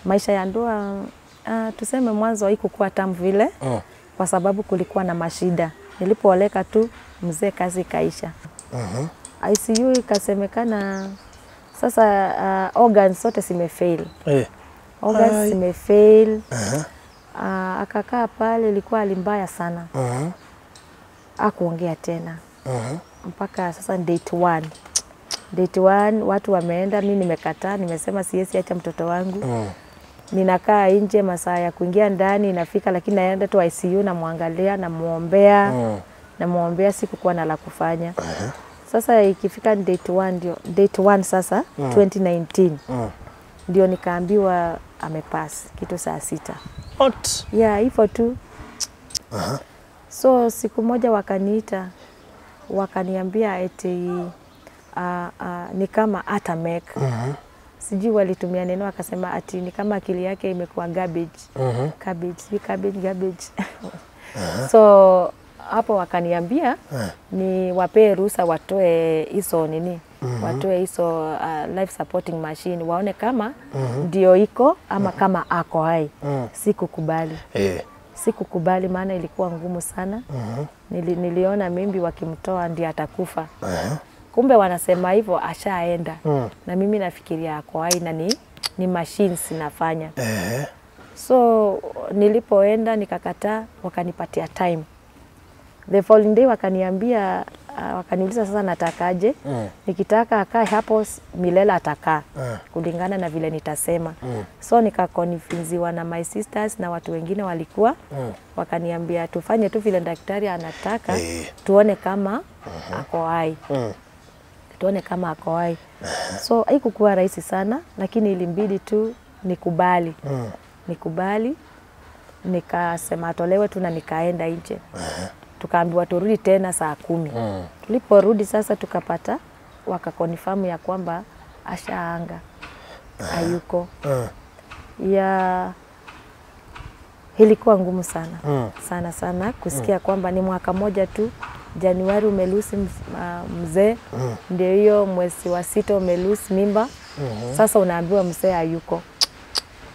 Maisha ya ndoa tuseme mwanzo haikukuwa tamu vile kwa sababu kulikuwa na mashida. Nilipooleka tu mzee kazi kaisha. ICU ikasemekana sasa organs zote zimefail. Organs zimefail. Akakaa pale, ilikuwa hali mbaya sana. Hakuongea tena. Mpaka sasa date 1. Date 1 watu wameenda, mimi nimekataa, nimesema siwezi acha mtoto wangu. Ninakaa nje masaa ya kuingia ndani inafika, lakini naenda tu ICU na muangalia na muombea. Na muombea, sikukuwa na la kufanya. Sasa ikifika date 1 ndio date 1 sasa 2019. Ndio nikaambiwa amepass kitu saa 6. What? Yeah, hivyo tu. So siku moja wakaniita, wakaniambia eti ni kama ata make. Sijui walitumia neno, akasema ati ni kama akili yake imekuwa garbage. Cabbage, cabbage, garbage. So hapo wakaniambia ni wapee ruhusa watoe hizo nini? Watoe hizo life supporting machine waone kama ndio iko ama kama ako hai. Sikukubali. Sikukubali maana ilikuwa ngumu sana. Niliona mimbi wakimtoa ndiye atakufa. Kumbe wanasema hivyo ashaenda. Na mimi nafikiria ako hai na ni machines nafanya. So nilipoenda nikakataa, wakanipatia time. The following day wakaniambia, wakaniuliza sasa natakaje. Nikitaka akae hapo milele atakaa kulingana na vile nitasema. So nikakonfinziwa na my sisters na watu wengine walikuwa wakaniambia tufanye tu vile daktari anataka, tuone kama ako hai. Tuone kama ako hai. So haikuwa rahisi sana, lakini ilimbidi tu nikubali. Nikubali, nikasema atolewe tu na nikaenda nje. Tukaambiwa turudi tena saa 10. Tuliporudi sasa tukapata wakakonfirm ya kwamba ashaanga. Hayuko. Ya ilikuwa ngumu sana. Sana sana kusikia kwamba ni mwaka moja tu, Januari umelusi mzee, ndio hiyo mwezi wa 6 umelusi mimba. Sasa unaambiwa mzee hayuko.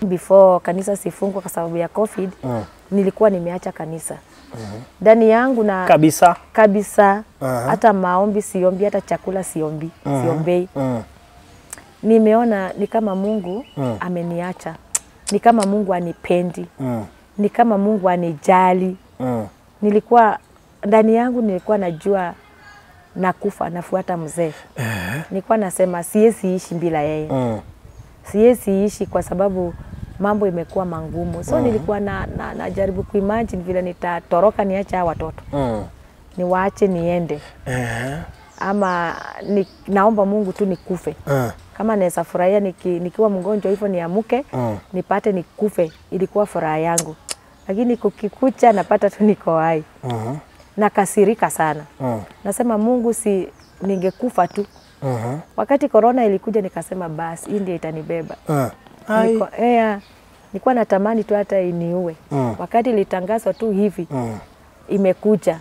Before kanisa sifungwa kwa sababu ya COVID, nilikuwa nimeacha kanisa. Ndani yangu na kabisa kabisa. Hata maombi siombi, hata chakula siombi, siombei. Nimeona ni kama Mungu ameniacha. Ni kama Mungu anipendi. Ni kama Mungu anijali. Nilikuwa ndani yangu nilikuwa najua nakufa, nafuata mzee. Nilikuwa nasema siwezi ishi bila yeye. Siwezi ishi kwa sababu mambo imekuwa mangumu. So nilikuwa na jaribu kuimagine vile nitatoroka niache hawa watoto. Niwaache niende. Ama naomba Mungu tu nikufe. Kama naweza furahia nikiwa mgonjwa hivyo niamuke, nipate nikufe, ilikuwa furaha yangu. Lakini kukikucha napata tu niko hai. Nakasirika sana. Nasema Mungu si ningekufa tu. Wakati corona ilikuja nikasema basi hii ndio itanibeba. Nilikuwa natamani tu hata iniue. Wakati ilitangazwa tu hivi imekuja.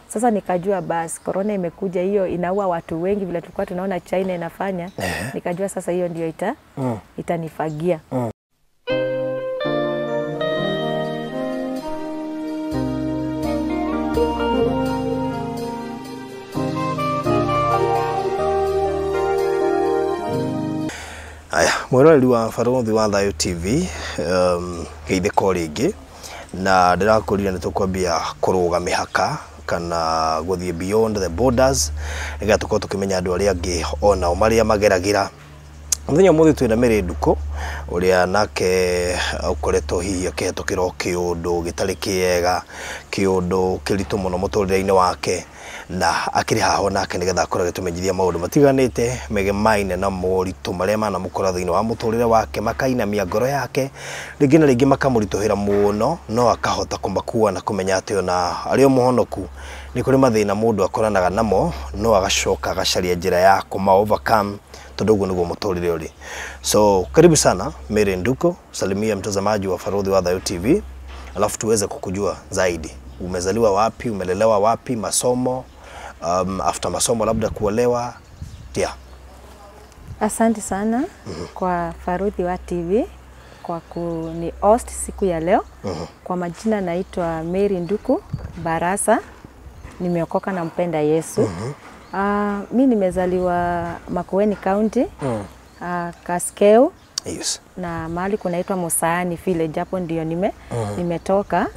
Sasa nikajua basi corona imekuja, hiyo inaua watu wengi vile tulikuwa tunaona China inafanya. Nikajua sasa hiyo ndio itanifagia. Aya, mwiroreri wa Barũthi wa Thayũ TV, geithĩka rĩngĩ na ndĩrakũrire nĩ tũkwambia kũrũga mĩhaka kana gũthiĩ beyond the borders nĩgetha tũkorwo tũkĩmenya andũ arĩa angĩ onao marĩa mageragĩra. Mũthenya ũmũthĩ twĩna Mary Nduku ũrĩa nake ũkoretwo hihi akĩhetũkĩra o kĩũndũ gĩtarĩ kĩega, kĩũndũ kĩritũ mũno mũtũrĩre-inĩ wake, na akĩrĩ haha onake nĩgetha akorwo agĩtũmenyithia maũndũ matiganĩte megemaine na moritũ marĩa manamũkora thĩinĩ wa mũtũrĩre wake, makainamia ngoro yake rĩngĩ na rĩngĩ makamũritũhĩra mũno, no akahota kũmakua na kũmenya atĩ ona arĩ o mũhonoku nĩ kũrĩ mathĩna mũndũ akoranaga namo, no agacoka agacaria njĩra ya kũma overcome tondũ ũguo nĩguo mũtũrĩre ũrĩ. So karibu sana Mary Nduku, salimia mtazamaji wa Barũthi wa Thayũ TV, alafu tuweze kukujua zaidi. Umezaliwa wapi, umelelewa wapi, masomo, after masomo labda kuolewa. Yeah. Asante sana kwa Barũthi wa TV kwa kuni host siku ya leo. Kwa majina naitwa Mary Nduku Barasa, nimeokoka na mpenda Yesu. Mi nimezaliwa Makueni County, Kaskeu. Yes. Na mahali kunaitwa Musaani village, hapo ndio nimetoka.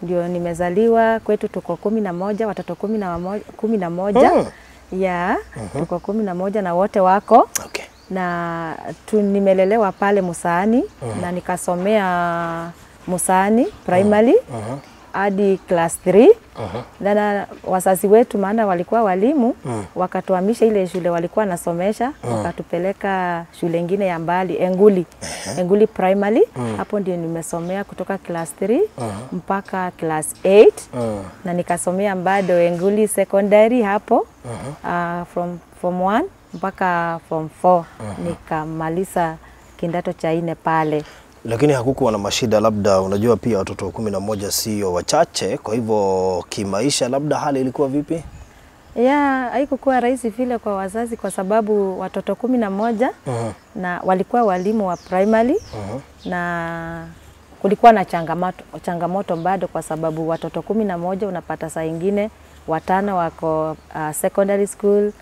Ndio nimezaliwa. Kwetu tuko 11, watoto 11. Ya, tuko 11 na wote wako. Okay. Na nimelelewa pale Musaani na nikasomea Musaani primary hadi class 3. Na wazazi wetu maana walikuwa walimu, wakatuhamisha ile shule walikuwa nasomesha, wakatupeleka shule nyingine ya mbali, Enguli. Enguli Primary. Hapo ndio nimesomea kutoka class 3 mpaka class 8. Na nikasomea bado Enguli Secondary hapo, from form 1 mpaka form 4. Nikamaliza kidato cha 4 pale. Lakini hakukuwa na mashida, labda unajua pia watoto 11 sio wachache, kwa hivyo kimaisha labda hali ilikuwa vipi? Ya, haikukuwa rahisi vile kwa wazazi kwa sababu watoto 11 na walikuwa walimu wa primary na kulikuwa na changamoto bado kwa sababu watoto 11 unapata saa nyingine 5 wako secondary school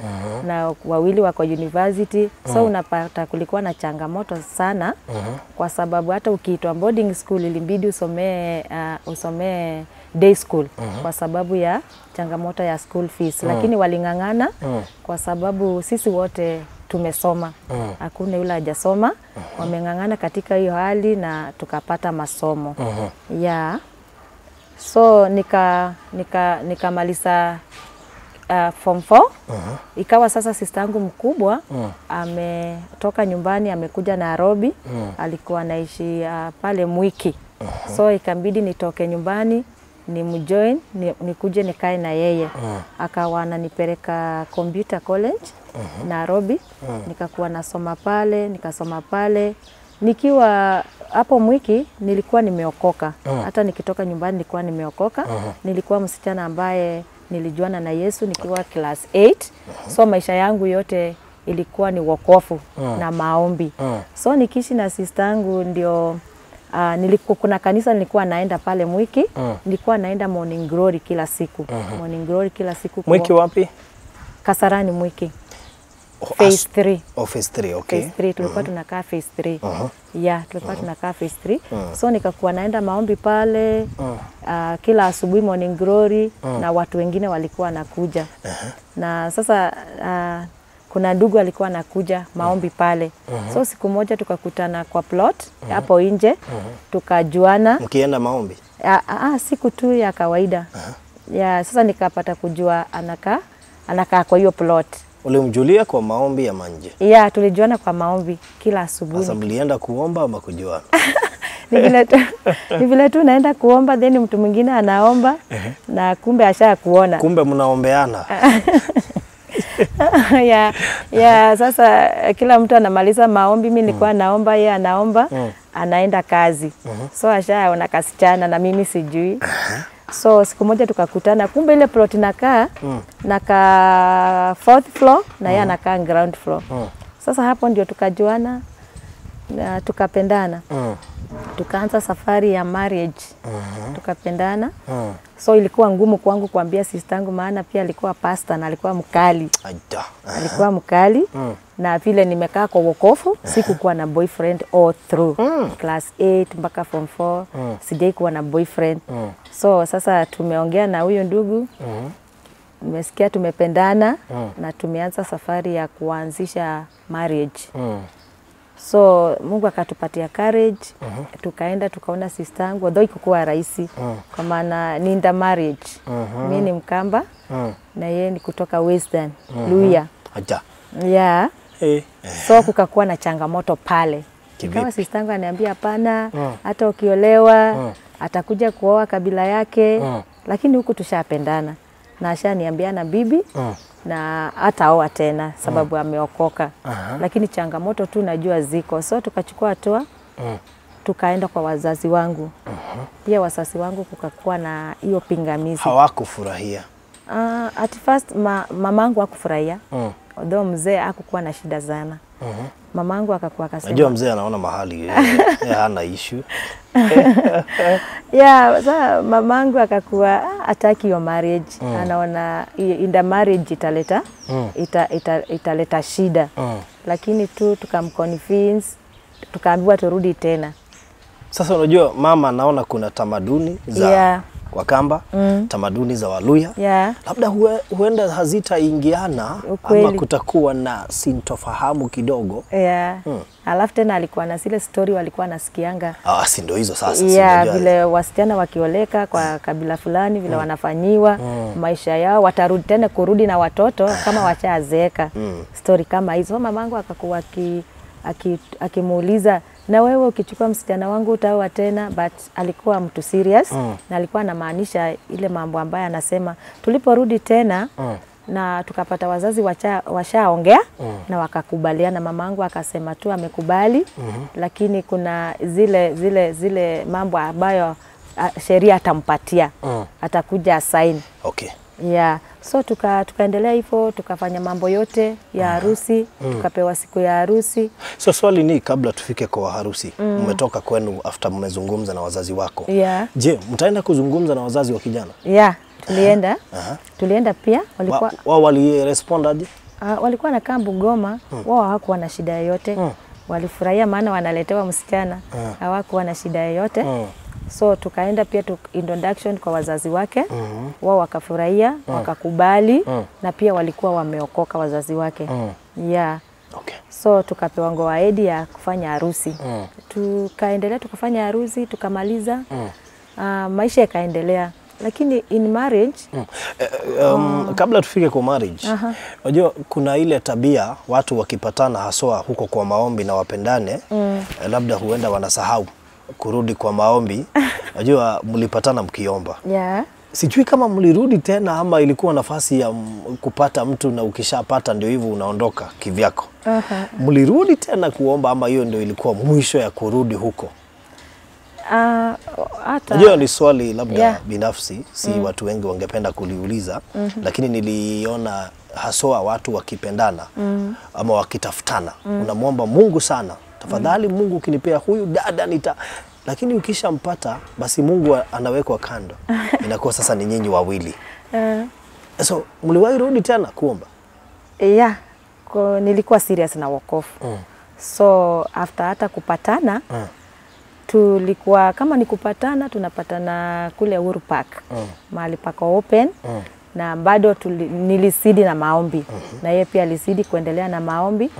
na 2 wako university. So unapata kulikuwa na changamoto sana kwa sababu hata ukiitwa boarding school ilibidi usomee day school kwa sababu ya changamoto ya school fees. Lakini walingangana kwa sababu sisi wote tumesoma. Hakuna yule hajasoma. Wamengangana katika hiyo hali na tukapata masomo. Yeah. So nikamaliza form 4. Ikawa sasa sister yangu mkubwa ametoka nyumbani, amekuja Nairobi. Alikuwa anaishi pale Mwiki. So ikabidi nitoke nyumbani nimjoin, nikuje nikae na yeye. Akawa ananipeleka Computer College Nairobi. Nikakuwa nasoma pale, nikasoma pale. Nikiwa hapo Mwiki nilikuwa nimeokoka. Hata nikitoka nyumbani nilikuwa nimeokoka. Nilikuwa msichana ambaye nilijuana na Yesu nikiwa class 8. So maisha yangu yote ilikuwa ni wokovu na maombi. So nikiishi na sister yangu ndio nilikuwa kuna kanisa nilikuwa naenda pale Mwiki. Nilikuwa naenda Morning Glory kila siku. Morning Glory kila siku. Mwiki wapi? Kasarani Mwiki. Phase 3. Oh, phase 3, okay. Phase 3 tulikuwa tunakaa phase 3. Yeah, tulikuwa tunakaa phase 3. So nikakuwa naenda maombi pale kila asubuhi Morning Glory na watu wengine walikuwa nakuja. Na sasa kuna ndugu alikuwa anakuja maombi pale. So siku moja tukakutana kwa plot hapo nje, tukajuana. Mkienda maombi? Siku tu ya kawaida. Ya, sasa nikapata kujua anakaa kwa hiyo plot. Ulimjulia kwa maombi ya manje? Ya, tulijuana kwa maombi kila asubuhi. Sasa mlienda kuomba ama kujuana? Ni vile tu naenda kuomba, then mtu mwingine anaomba na kumbe asha kuona. Kumbe mnaombeana. Ya, sasa kila mtu anamaliza maombi, mimi nilikuwa naomba, yeye anaomba, anaenda kazi. So ashaona kasichana na mimi sijui. So siku moja tukakutana, kumbe ile plot nakaa, nakaa 4th floor na yeye anakaa ground floor. Sasa hapo ndio tukajuana na tukapendana. Tukaanza safari ya marriage. Tukapendana. So ilikuwa ngumu kwangu kuambia sister yangu maana pia alikuwa pastor na alikuwa mkali. Alikuwa mkali. Na vile nimekaa kwa wokovu, sikukuwa na boyfriend all through. Class 8 mpaka form 4, sijai kuwa na boyfriend. So sasa tumeongea na huyo ndugu. Nimesikia tumependana na tumeanza safari ya kuanzisha marriage. So Mungu akatupatia courage. Tukaenda tukaona sister yangu, although ikukuwa rahisi kwa maana ni in the marriage. Mimi ni Mkamba na yeye ni kutoka Western, Luya. Aja. Yeah. So kukakuwa na changamoto pale. Kama sister yangu ananiambia hapana, hata ukiolewa atakuja kuoa kabila yake. Lakini huku tushapendana. Na ashaniambia na bibi na hataoa tena sababu ameokoka. Lakini changamoto tu najua ziko. So tukachukua hatua, tukaenda kwa wazazi wangu. Pia wazazi wangu kukakuwa na hiyo pingamizi. Hawakufurahia? At first mamangu hakufurahia. Although mzee hakukuwa na shida sana. Mamangu akakuwa akasema, Najua mzee anaona mahali hana issue. Yeah, sasa mamangu akakuwa hataki hiyo marriage. Anaona in the marriage italeta italeta shida. Lakini tu tukamconvince, tukaambiwa turudi tena. Sasa unajua mama anaona kuna tamaduni za Wakamba, tamaduni za Waluya. Labda huenda hazitaingiana ama kutakuwa na sintofahamu kidogo. Alafu tena alikuwa na zile story walikuwa nasikianga. Si ndio hizo sasa. Vile wasichana wakioleka kwa kabila fulani vile wanafanyiwa maisha yao, watarudi tena kurudi na watoto kama washazeeka. Story kama hizo. Mamangu akakuwa akimuuliza, na wewe ukichukua msichana wangu utaoa tena? But alikuwa mtu serious na alikuwa anamaanisha ile mambo ambayo anasema. Tuliporudi tena na tukapata wazazi washaongea na wakakubaliana. Mamangu akasema tu amekubali, lakini kuna zile mambo ambayo sheria atampatia, atakuja sign. Okay. Yeah. So tukaendelea hivyo, tukafanya mambo yote ya harusi, tukapewa siku ya harusi. So swali ni, kabla tufike kwa harusi, mmetoka kwenu after mmezungumza na wazazi wako. Je, mtaenda kuzungumza na wazazi wa kijana? Yeah, tulienda. Tulienda pia, walikuwa wao walirespond aje? Walikuwa na kambu Goma, wao hawakuwa na shida yoyote. Walifurahia maana wanaletewa msichana. Hawakuwa na shida yoyote. So tukaenda pia introduction kwa wazazi wake. Wao wakafurahia, wakakubali, na pia walikuwa wameokoka wazazi wake. Yeah. Okay. So tukapewa go ahead ya kufanya harusi. Tukaendelea tukafanya harusi, tukamaliza. Maisha yakaendelea. Lakini in marriage kabla tufike kwa marriage, unajua kuna ile tabia watu wakipatana haswa huko kwa maombi na wapendane, labda huenda wanasahau kurudi kwa maombi. Unajua mlipatana mkiomba. Sijui kama mlirudi tena ama ilikuwa nafasi ya kupata mtu na ukishapata ndio hivyo unaondoka kivyako. Mlirudi tena kuomba ama hiyo ndio ilikuwa mwisho ya kurudi huko? Unajua ni swali labda binafsi, si watu wengi wangependa kuliuliza, lakini niliona haswa watu wakipendana ama wakitafutana, unamwomba Mungu sana, tafadhali Mungu ukinipea huyu dada nita, lakini ukishampata basi Mungu anawekwa kando. Inakuwa sasa ni nyinyi wawili. So mliwahi rudi tena kuomba? Yeah, nilikuwa serious na wokovu. So after hata kupatana, tulikuwa kama ni kupatana tunapatana kule Uhuru Park, mahali pako open. Na bado nilisidi na maombi. Na yeye pia alisidi kuendelea na maombi.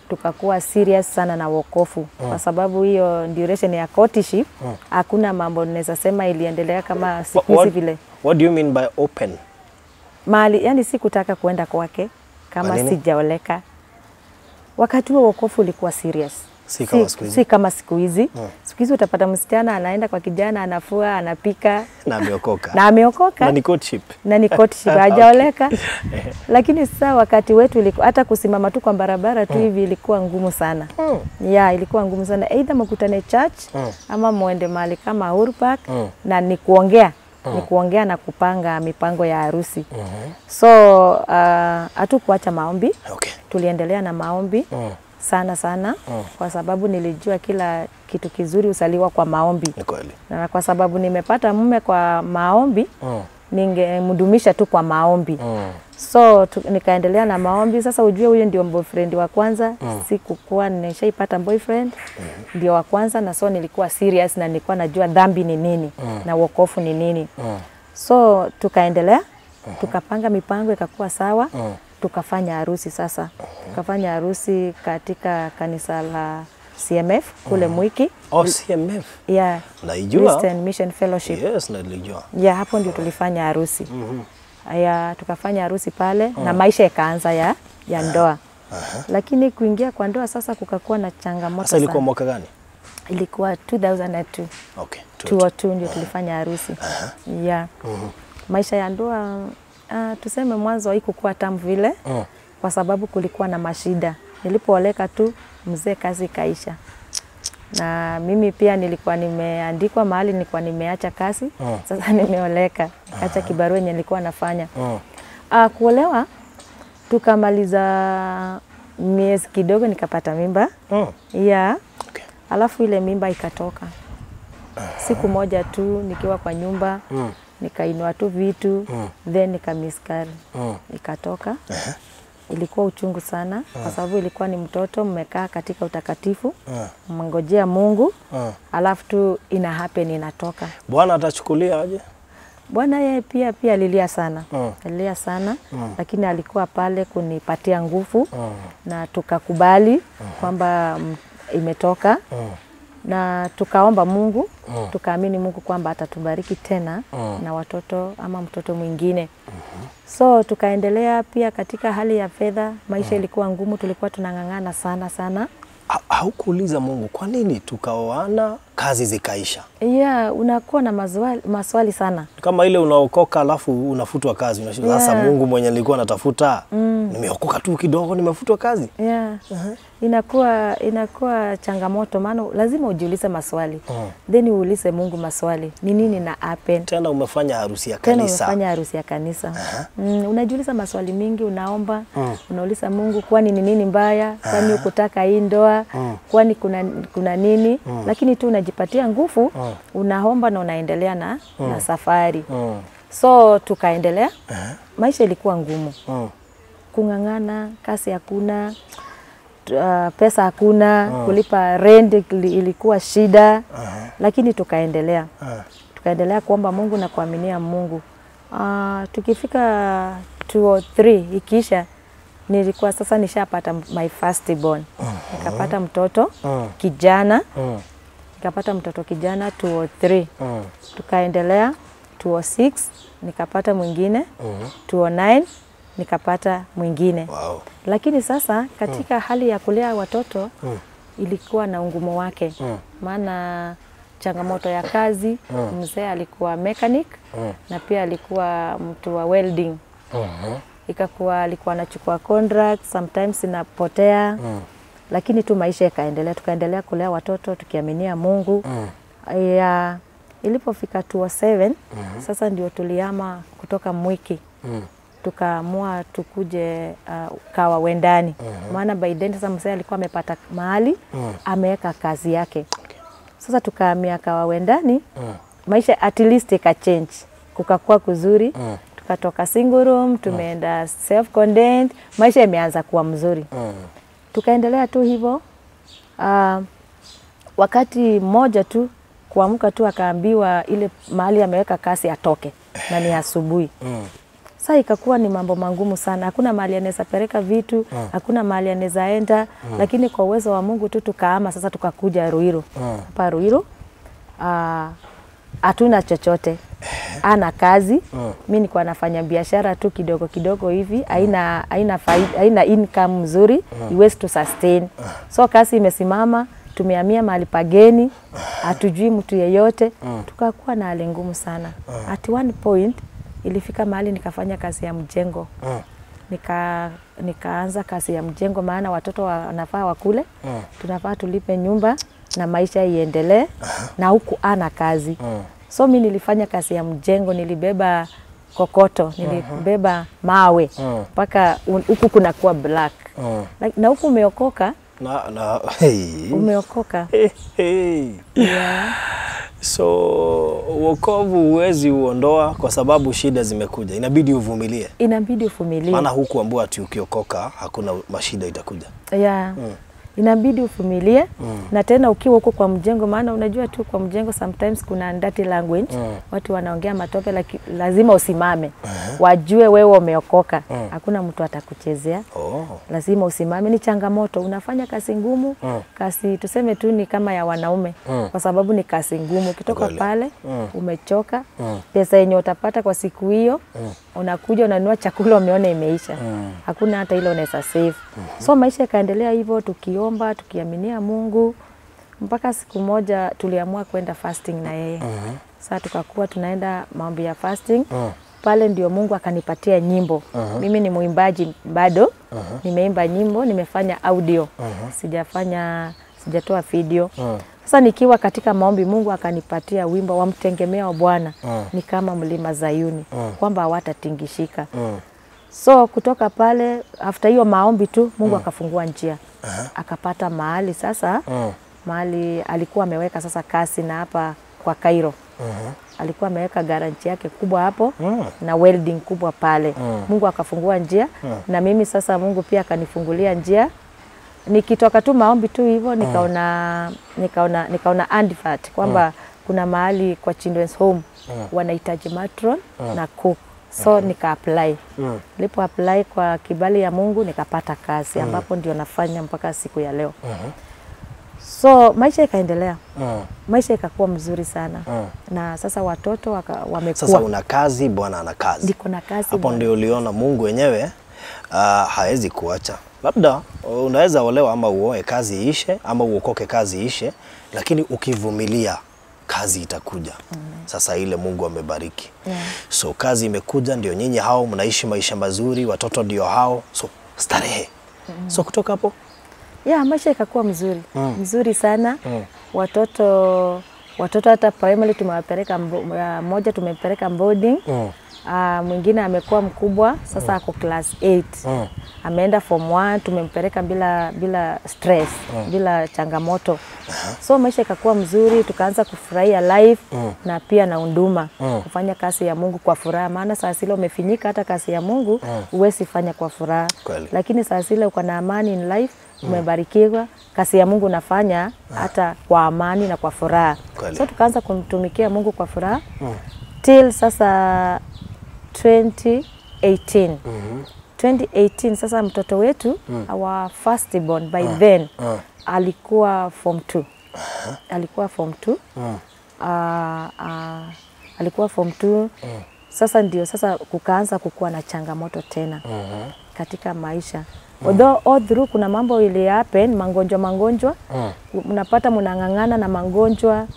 Tukakuwa serious sana na wokovu. Kwa sababu hiyo duration ya courtship, hakuna mambo naweza sema iliendelea kama siku hizi vile. What do you mean by open? Mahali, yani sikutaka kuenda kwake kama sijaoleka. Wakati huo wokovu ulikuwa serious. Si kama siku hizi. Siku hizi utapata msichana anaenda kwa kijana, anafua, anapika. Na ameokoka. Na ameokoka. Na ni courtship. Na ni courtship, hajaoleka. Lakini sasa wakati wetu ilikuwa hata kusimama tu kwa barabara tu hivi ilikuwa ngumu sana. Yeah, ilikuwa ngumu sana. Either mkutane church ama muende mahali kama Uhuru Park, na ni kuongea. Ni kuongea na kupanga mipango ya harusi. So hatukuacha maombi. Tuliendelea na maombi. Sana sana, kwa sababu nilijua kila kitu kizuri usaliwa kwa maombi. Ni kweli. Na kwa sababu nimepata mume kwa maombi, ningemdumisha tu kwa maombi. So nikaendelea na maombi. Sasa ujue huyo ndio boyfriend wa kwanza. Sikukuwa nimeshaipata boyfriend, ndio wa kwanza, na so nilikuwa serious na nilikuwa najua dhambi ni nini na wokovu ni nini. So tukaendelea, tukapanga mipango ikakuwa sawa. Tukafanya harusi sasa. Tukafanya harusi katika kanisa la CMF kule Mwiki. Oh, CMF? Yeah. Naijua. Christian Mission Fellowship. Yes, naijua. Yeah, hapo ndio tulifanya harusi. Yeah, tukafanya harusi pale na maisha yakaanza ya ndoa. Lakini kuingia kwa ndoa sasa kukakuwa na changamoto sana. Sasa ilikuwa mwaka gani? Ilikuwa 2002. Okay. 2002 ndio tulifanya harusi. Yeah. Maisha ya ndoa tuseme mwanzo haikuwa tamu vile, kwa sababu kulikuwa na mashida. Nilipooleka tu mzee kazi ikaisha. Na mimi pia nilikuwa nimeandikwa mahali, nilikuwa nimeacha kazi. Sasa nimeoleka, acha kibarua yenye nilikuwa nafanya. Kuolewa tukamaliza Miezi kidogo nikapata mimba. Yeah. Okay. Alafu ile mimba ikatoka. Siku moja tu nikiwa kwa nyumba, nikainua tu vitu, then nikamiscarry. Ikatoka. Ilikuwa uchungu sana kwa sababu ilikuwa ni mtoto, mmekaa katika utakatifu, mmengojea Mungu, alafu tu ina happen inatoka. Bwana atachukulia aje? Bwana yeye pia alilia sana. Alilia sana, lakini alikuwa pale kunipatia nguvu na tukakubali kwamba imetoka. Na tukaomba Mungu, tukaamini Mungu kwamba atatubariki tena na watoto ama mtoto mwingine. So tukaendelea pia katika hali ya fedha, maisha ilikuwa ngumu, tulikuwa tunang'ang'ana sana sana. Haukuuliza Mungu kwa nini tukaoana kazi zikaisha? Yeah, unakuwa na maswali sana. Kama ile unaokoka alafu unafutwa kazi, unashangaa sasa Mungu mwenye nilikuwa natafuta, nimeokoka tu kidogo nimefutwa kazi. Yeah. Inakuwa changamoto, maana lazima ujiulize maswali. Then uulize Mungu maswali. Ni nini na happen? Tena umefanya harusi ya kanisa. Tena umefanya harusi ya kanisa. Unajiuliza maswali mingi, unaomba, unauliza Mungu kwani ni nini mbaya? Kwani ukutaka hii ndoa? Kwani kuna nini? Lakini tu unajipatia nguvu, unaomba na unaendelea na safari. So tukaendelea. Maisha ilikuwa ngumu. Kung'ang'ana, kazi hakuna, pesa hakuna, kulipa rent ilikuwa shida. Lakini tukaendelea. Tukaendelea kuomba Mungu na kuaminia Mungu. Tukifika 203 ikiisha, nilikuwa sasa nishapata my first born. Nikapata mtoto kijana. Nikapata mtoto kijana 203. Tukaendelea 206 nikapata mwingine. 209 nikapata mwingine. Wow. Lakini sasa katika hali ya kulea watoto ilikuwa na ungumu wake. Maana changamoto ya kazi, mzee alikuwa mechanic na pia alikuwa mtu wa welding. Ikakuwa alikuwa anachukua contract, sometimes inapotea. Lakini tu maisha yakaendelea, tukaendelea kulea watoto tukiaminia Mungu. Ya ilipofika 207 sasa ndio tulihama kutoka Mwiki. Tukaamua tukuje Kawa Wendani. Maana by then sasa mzee alikuwa amepata mahali, ameweka kazi yake. Sasa tukahamia Kawa Wendani. Maisha at least ika change. Kukakuwa kuzuri. Tukatoka single room, tumeenda self contained, maisha imeanza kuwa mzuri. Tukaendelea tu hivyo. Wakati mmoja tu kuamka tu akaambiwa ile mahali ameweka kazi atoke na ni asubuhi. Sasa ikakuwa ni mambo mangumu sana. Hakuna mahali anaweza peleka vitu, hakuna mahali anaweza enda, lakini kwa uwezo wa Mungu tu tukahama sasa tukakuja Ruiru. Hapa Ruiru hatuna chochote. Ana kazi. Mimi nilikuwa nafanya biashara tu kidogo kidogo hivi, haina faida, haina income mzuri, iwezi to sustain. So kazi imesimama, tumehamia mahali pageni, hatujui mtu yeyote. Tukakuwa na hali ngumu sana. At one point ilifika mahali nikafanya kazi ya mjengo. Nikaanza kazi ya mjengo maana watoto wanafaa wakule, tunafaa tulipe nyumba na maisha iendelee, na huku ana kazi. So mimi nilifanya kazi ya mjengo, nilibeba kokoto, nilibeba mawe mpaka huku kuna kuwa black. Na huku umeokoka. Hey. Umeokoka. Hey. Yeah. So wokovu huwezi uondoa kwa sababu shida zimekuja. Inabidi uvumilie. Inabidi uvumilie. Maana hukuambiwa ati ukiokoka hakuna mashida itakuja. Yeah. Inabidi uvumilie. Na tena ukiwa huko kwa mjengo, maana unajua tu kwa mjengo sometimes kuna dirty language. Watu wanaongea matope, lakini lazima usimame. Wajue wewe umeokoka. Hakuna mtu atakuchezea. Lazima usimame. Ni changamoto. Unafanya kazi ngumu, kazi tuseme tu ni kama ya wanaume, kwa sababu ni kazi ngumu. Ukitoka pale umechoka, pesa yenye utapata kwa siku hiyo, unakuja unanunua chakula umeona imeisha. Hakuna hata ile unaweza save. So maisha yakaendelea hivyo, tukiomba, tukiaminia Mungu, mpaka siku moja tuliamua kwenda fasting na yeye. Sasa tukakuwa tunaenda maombi ya fasting. Pale ndio Mungu akanipatia nyimbo. Mimi ni mwimbaji bado. Nimeimba nyimbo, nimefanya audio. Sijatoa video. Sasa nikiwa katika maombi Mungu akanipatia wimbo wa mtegemea wa Bwana ni kama mlima Zayuni, kwamba hawatatingishika. So kutoka pale after hiyo maombi tu Mungu akafungua njia. Akapata mahali sasa, mahali alikuwa ameweka sasa kasi na hapa kwa Cairo. Alikuwa ameweka guarantee yake kubwa hapo na welding kubwa pale. Mungu akafungua njia na mimi sasa Mungu pia akanifungulia njia. Nikitoka tu maombi tu hivyo nikaona advert kwamba kuna mahali kwa Children's Home wanahitaji matron na cook. So nika apply. Nilipo apply kwa kibali ya Mungu nikapata kazi ambapo ndio nafanya mpaka siku ya leo. So maisha ikaendelea. Maisha ikakuwa mzuri sana. Na sasa watoto wamekuwa. Sasa una kazi, bwana ana kazi. Niko na kazi. Hapo ndio uliona Mungu wenyewe hawezi kuacha. Labda unaweza olewa ama uoe kazi iishe ama uokoke kazi iishe, lakini ukivumilia kazi itakuja. Sasa ile Mungu amebariki. So kazi imekuja, ndio nyinyi hao mnaishi maisha mazuri, watoto ndio hao. So starehe. So kutoka hapo maisha ikakuwa mzuri. Mzuri sana. Watoto hata primary tumewapeleka, moja tumempeleka boarding. Mwingine amekuwa mkubwa sasa ako class 8. Ameenda form 1, tumempeleka bila stress, bila changamoto. So maisha ikakuwa mzuri, tukaanza kufurahia life na pia na unduma, kufanya kazi ya Mungu kwa furaha, maana saa zile umefinyika hata kazi ya Mungu huwezi fanya kwa furaha. Lakini saa zile uko na amani in life, umebarikiwa, kazi ya Mungu unafanya hata kwa amani na kwa furaha. So tukaanza kumtumikia Mungu kwa furaha till sasa 2018. 2018 sasa mtoto wetu our first born by then alikuwa form 2. Alikuwa form 2. Alikuwa form 2. Sasa ndio sasa kukaanza kukuwa na changamoto tena katika maisha. Although all through kuna mambo ili happen, mangonjwa. Mnapata mnang'ang'ana na mangonjwa.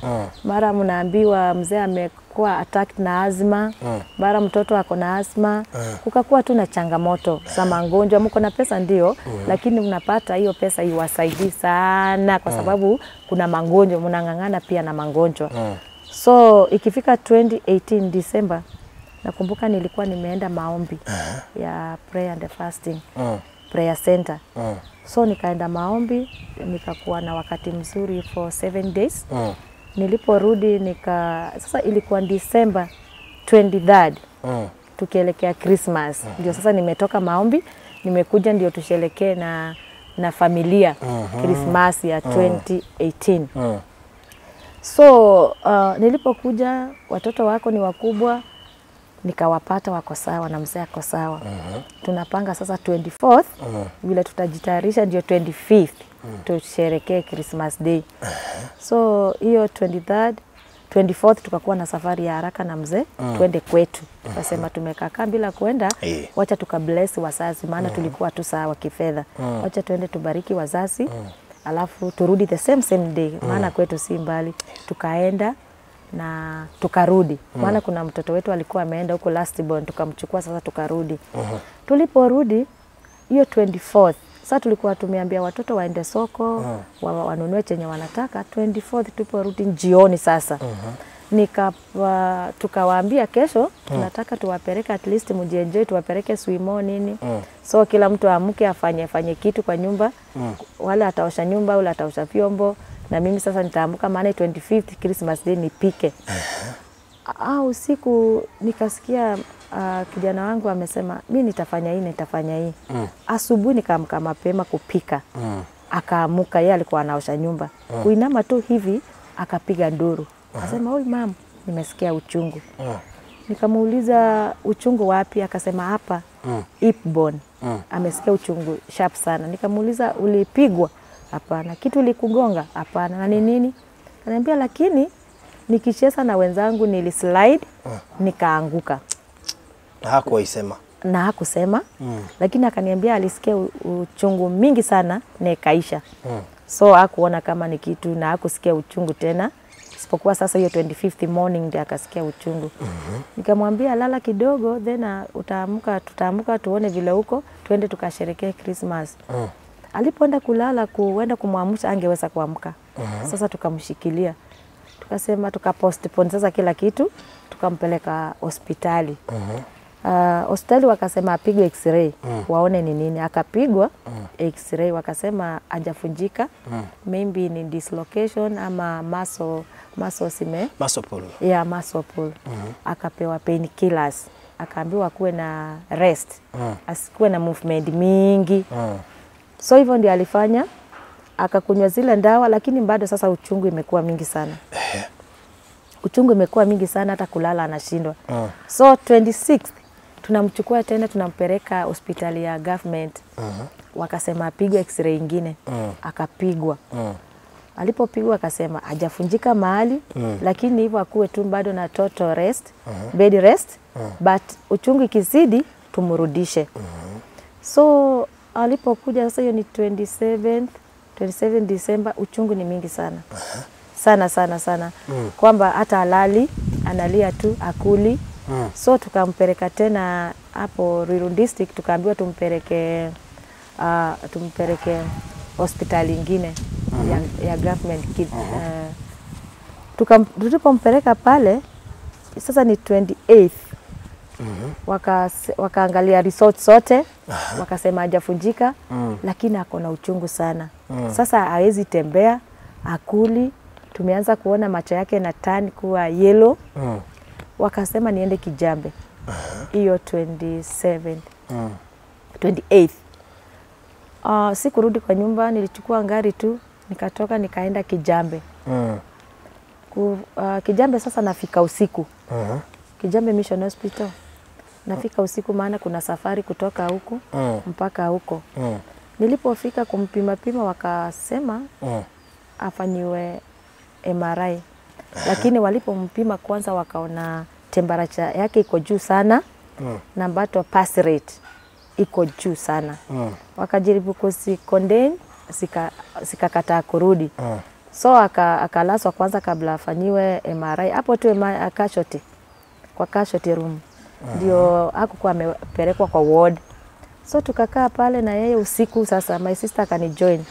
Mara mnaambiwa mzee amekuwa attacked na asthma, mara mtoto ako na asthma. Kukakuwa tu na changamoto za mangonjwa. Mko na pesa ndio, lakini mnapata hiyo pesa iwasaidii sana kwa sababu kuna mangonjwa, mnang'ang'ana pia na mangonjwa. So ikifika 2018 December, nakumbuka nilikuwa nimeenda maombi ya prayer and fasting. Prayer center. So nikaenda maombi, nikakuwa na wakati mzuri for 7 days. Niliporudi sasa ilikuwa December 23rd. Tukielekea Christmas. Ndio sasa nimetoka maombi, nimekuja ndio tusherekee na familia Christmas ya 2018. So nilipokuja watoto wako ni wakubwa, nikawapata wako sawa na mzee ako sawa. Tunapanga sasa 24th vile tutajitayarisha ndio 25th tusherekee Christmas Day. So hiyo 23rd, 24th tukakuwa na safari ya haraka na mzee twende kwetu. Tukasema tumekaa bila kuenda, wacha tukabless wazazi maana tulikuwa tu sawa kifedha. Wacha tuende tubariki wazazi alafu turudi the same day maana kwetu si mbali. Tukaenda na tukarudi. Maana kuna mtoto wetu alikuwa ameenda huko last born, tukamchukua sasa tukarudi. Tuliporudi hiyo 24th, sasa tulikuwa tumeambia watoto waende soko, wanunue chenye wanataka. 24th tuliporudi jioni sasa. Tukawaambia kesho tunataka tuwapeleke at least mjienjoy, tuwapeleke swimo nini. So kila mtu amke afanye kitu kwa nyumba. Wala ataosha nyumba, wala ataosha vyombo. Na mimi sasa nitaamka maana 25th Christmas Day nipike. Usiku nikasikia kijana wangu amesema mimi nitafanya hii, nitafanya hii. Asubuhi nikaamka mapema kupika. Akaamuka, yeye alikuwa anaosha nyumba. Kuinama tu hivi akapiga nduru. Akasema, "Oi mam, nimesikia uchungu." Nikamuuliza uchungu wapi? Akasema hapa hip bone. Amesikia uchungu sharp sana. Nikamuuliza ulipigwa? Hapana. Kitu likugonga? Hapana. Na ni nini? Ananiambia lakini nikicheza na wenzangu nilislide nikaanguka. Na hakuisema. Na hakusema. Lakini akaniambia alisikia uchungu mingi sana na ikaisha. So hakuona kama ni kitu na hakusikia uchungu tena. Isipokuwa sasa hiyo 25th morning ndiye akasikia uchungu. Nikamwambia lala kidogo then utaamka, tutaamka tuone vile huko twende tukasherehekee Christmas. Alipoenda kulala, kuenda kumwamsha angeweza kuamka. Sasa tukamshikilia. Tukasema tukapostpone sasa kila kitu, tukampeleka hospitali. Hospitali wakasema apigwe x-ray waone ni nini. Akapigwa x-ray wakasema hajafunjika, maybe ni dislocation ama muscle ime Muscle pull. Yeah, muscle pull. Akapewa painkillers, akaambiwa kuwe na rest, asikuwe na movement mingi. So hivyo ndio alifanya, akakunywa zile ndawa, lakini bado sasa uchungu imekuwa mingi sana. Uchungu imekuwa mingi sana, hata kulala anashindwa. So 26th tunamchukua tena tunampeleka hospitali ya government. Wakasema apigwe x-ray ingine. Akapigwa. Alipopigwa akasema hajafunjika mahali, lakini hivyo akuwe tu bado na total rest, bed rest, but uchungu ikizidi tumrudishe. So alipokuja sasa, hiyo ni 27 December, uchungu ni mingi sana. Sana sana sana. Kwamba hata halali, analia tu, akuli. So tukampeleka tena hapo Ruiru District, tukaambiwa tumpeleke hospitali ingine ya government. Tulipompeleka pale sasa ni 28th. Wakaangalia results zote, wakasema hajafunjika, lakini ako na uchungu sana. Sasa hawezi tembea, akuli, tumeanza kuona macho yake na turn kuwa yellow. Wakasema niende Kijambe. Hiyo 27th. 28th. Sikurudi kwa nyumba, nilichukua ngari tu, nikatoka nikaenda Kijambe. Kijambe sasa nafika usiku. Kijambe Mission Hospital. Nafika usiku maana kuna safari kutoka huku mpaka huko. Nilipofika kumpima pima wakasema afanyiwe MRI. Lakini walipompima kwanza wakaona temperature yake iko juu sana, na bado pulse rate iko juu sana. Wakajaribu kuzicontain, zikakataa kurudi. So akalazwa kwanza kabla afanyiwe MRI. Hapo tu casualty, kwa casualty room. Ndio hakukuwa amepelekwa kwa ward. So tukakaa pale na yeye usiku. Sasa my sister akanijoin.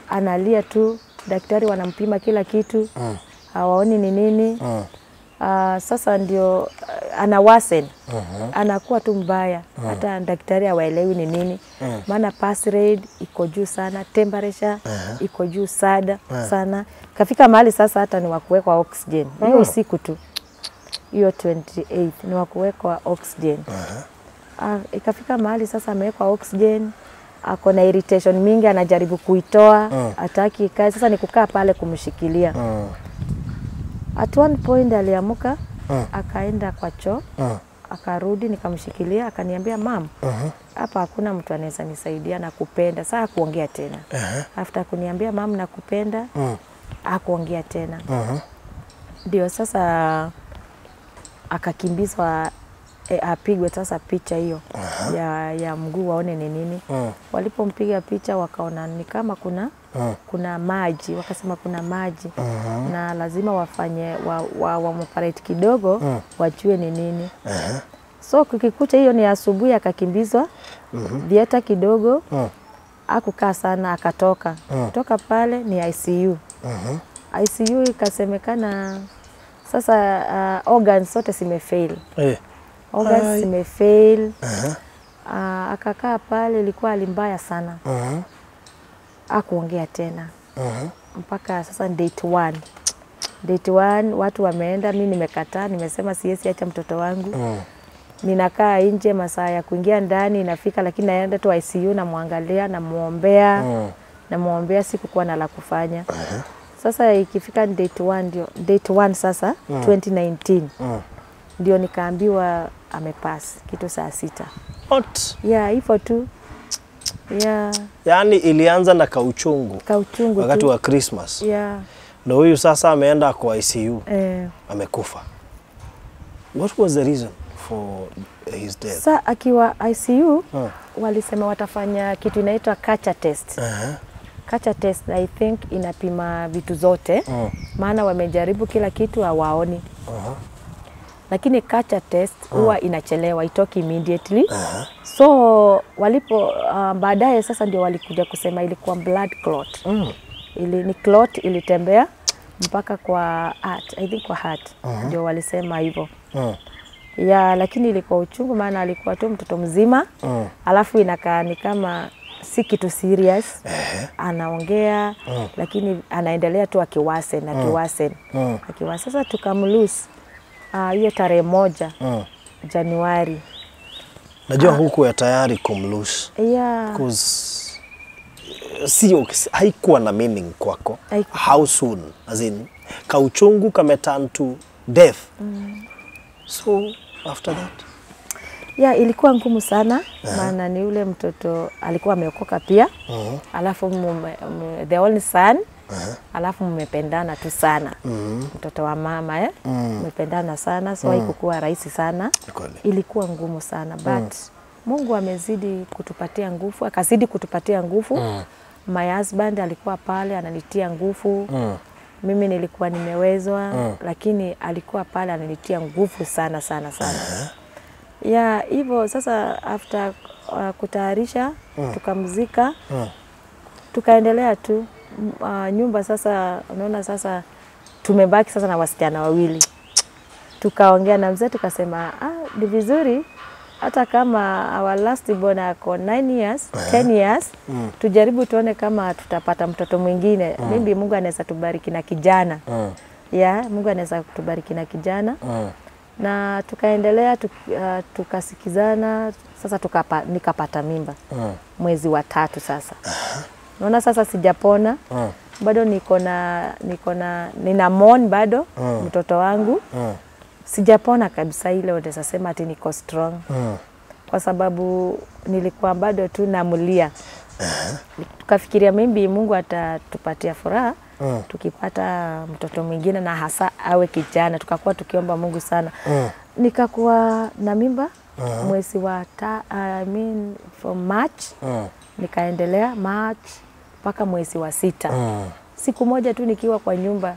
Analia tu, daktari wanampima kila kitu, hawaoni ni nini. Sasa ndio ana worsen. Anakuwa tu mbaya. Hata daktari hawaelewi ni nini. Maana pulse rate iko juu sana, temperature iko juu sana sana. Kafika mahali sasa hata ni wa kuwekwa oxygen. Hiyo usiku tu. Hiyo 28 ni wa kuwekwa oxygen. Ikafika mahali sasa amewekwa oxygen, ako na irritation mingi, anajaribu kuitoa, hataki ikae. Sasa ni kukaa pale kumshikilia. At one point aliamuka, akaenda kwa choo, akarudi, nikamshikilia, akaniambia mam, hapa hakuna mtu anaweza nisaidia, nakupenda. Sasa hakuongea tena. After kuniambia mam nakupenda, hakuongea tena. Ndio sasa akakimbizwa apigwe sasa picha hiyo ya mguu waone ni nini. Walipompiga picha wakaona ni kama kuna maji, wakasema kuna maji na lazima wafanye wa operate kidogo wajue ni nini. So kukikucha hiyo ni asubuhi akakimbizwa theater kidogo, hakukaa sana akatoka. Kutoka pale ni ICU. ICU ikasemekana sasa organs zote zimefail. Organs zimefail. Akakaa pale, ilikuwa hali mbaya sana. Hakuongea tena. Mpaka sasa date 1. Date 1 watu wameenda, mimi nimekataa, nimesema siwezi acha mtoto wangu. Ninakaa nje, masaa ya kuingia ndani inafika, lakini naenda tu ICU namwangalia, namuombea. Namuombea, sikukuwa na la kufanya. Sasa ikifika date 1 ndio date 1 sasa 2019 ndio nikaambiwa amepass kitu saa 6. What? Yeah, hivyo tu. Yeah, Yaani ilianza na kauchungu kauchungu wakati tu. wa Christmas. Yeah. Na huyu sasa ameenda kwa ICU, amekufa. What was the reason for his death? Sa akiwa ICU walisema watafanya kitu inaitwa culture test. Culture test I think inapima vitu zote, maana wamejaribu kila kitu hawaoni. Lakini culture test huwa inachelewa, itoki immediately. So walipo baadaye sasa ndio walikuja kusema ilikuwa blood clot. Ni clot ilitembea mpaka kwa heart, I think kwa heart. Ndio walisema hivyo. Ya, lakini ilikuwa uchungu maana alikuwa tu mtoto mzima. Alafu inakaa ni kama si kitu serious. Anaongea lakini anaendelea tu akiwasen akiwasen. Akiwasen. Sasa tukamlose hiyo tarehe 1 Januari. Najua huku ya tayari kumlose. Yeah. Because sio haikuwa na meaning kwako. How soon? As in kauchungu kame turn to death. So after that? Yeah, ilikuwa ngumu sana maana ni yule mtoto alikuwa ameokoka pia. Alafu the only son. Alafu mmependana tu sana. Mtoto wa mama mmependana sana, so haikuwa rahisi sana. Ilikuwa ngumu sana, but Mungu amezidi kutupatia nguvu, akazidi kutupatia nguvu. My husband alikuwa pale ananitia nguvu. Mimi nilikuwa nimewezwa, lakini alikuwa pale ananitia nguvu sana sana sana. Ya hivyo sasa after kutayarisha tukamzika. Tukaendelea tu nyumba sasa, unaona sasa tumebaki sasa na wasichana wawili. Tukaongea na mzee tukasema ni vizuri hata kama our last born ako 9 years, 10 years, tujaribu tuone kama tutapata mtoto mwingine. Maybe Mungu anaweza tubariki na kijana. Yeah, Mungu anaweza kutubariki na kijana. Na tukaendelea tukasikizana, sasa nikapata mimba. Mwezi wa 3 sasa. Naona sasa sijapona. Bado nina mourn bado mtoto wangu. Sijapona kabisa ile unaweza sema ati niko strong. Kwa sababu nilikuwa bado tu namulia. Tukafikiria maybe Mungu atatupatia furaha tukipata mtoto mwingine na hasa awe kijana. Tukakuwa tukiomba Mungu sana. Nikakuwa na mimba mwezi wa I mean from March. Nikaendelea March mpaka mwezi wa 6. Siku moja tu nikiwa kwa nyumba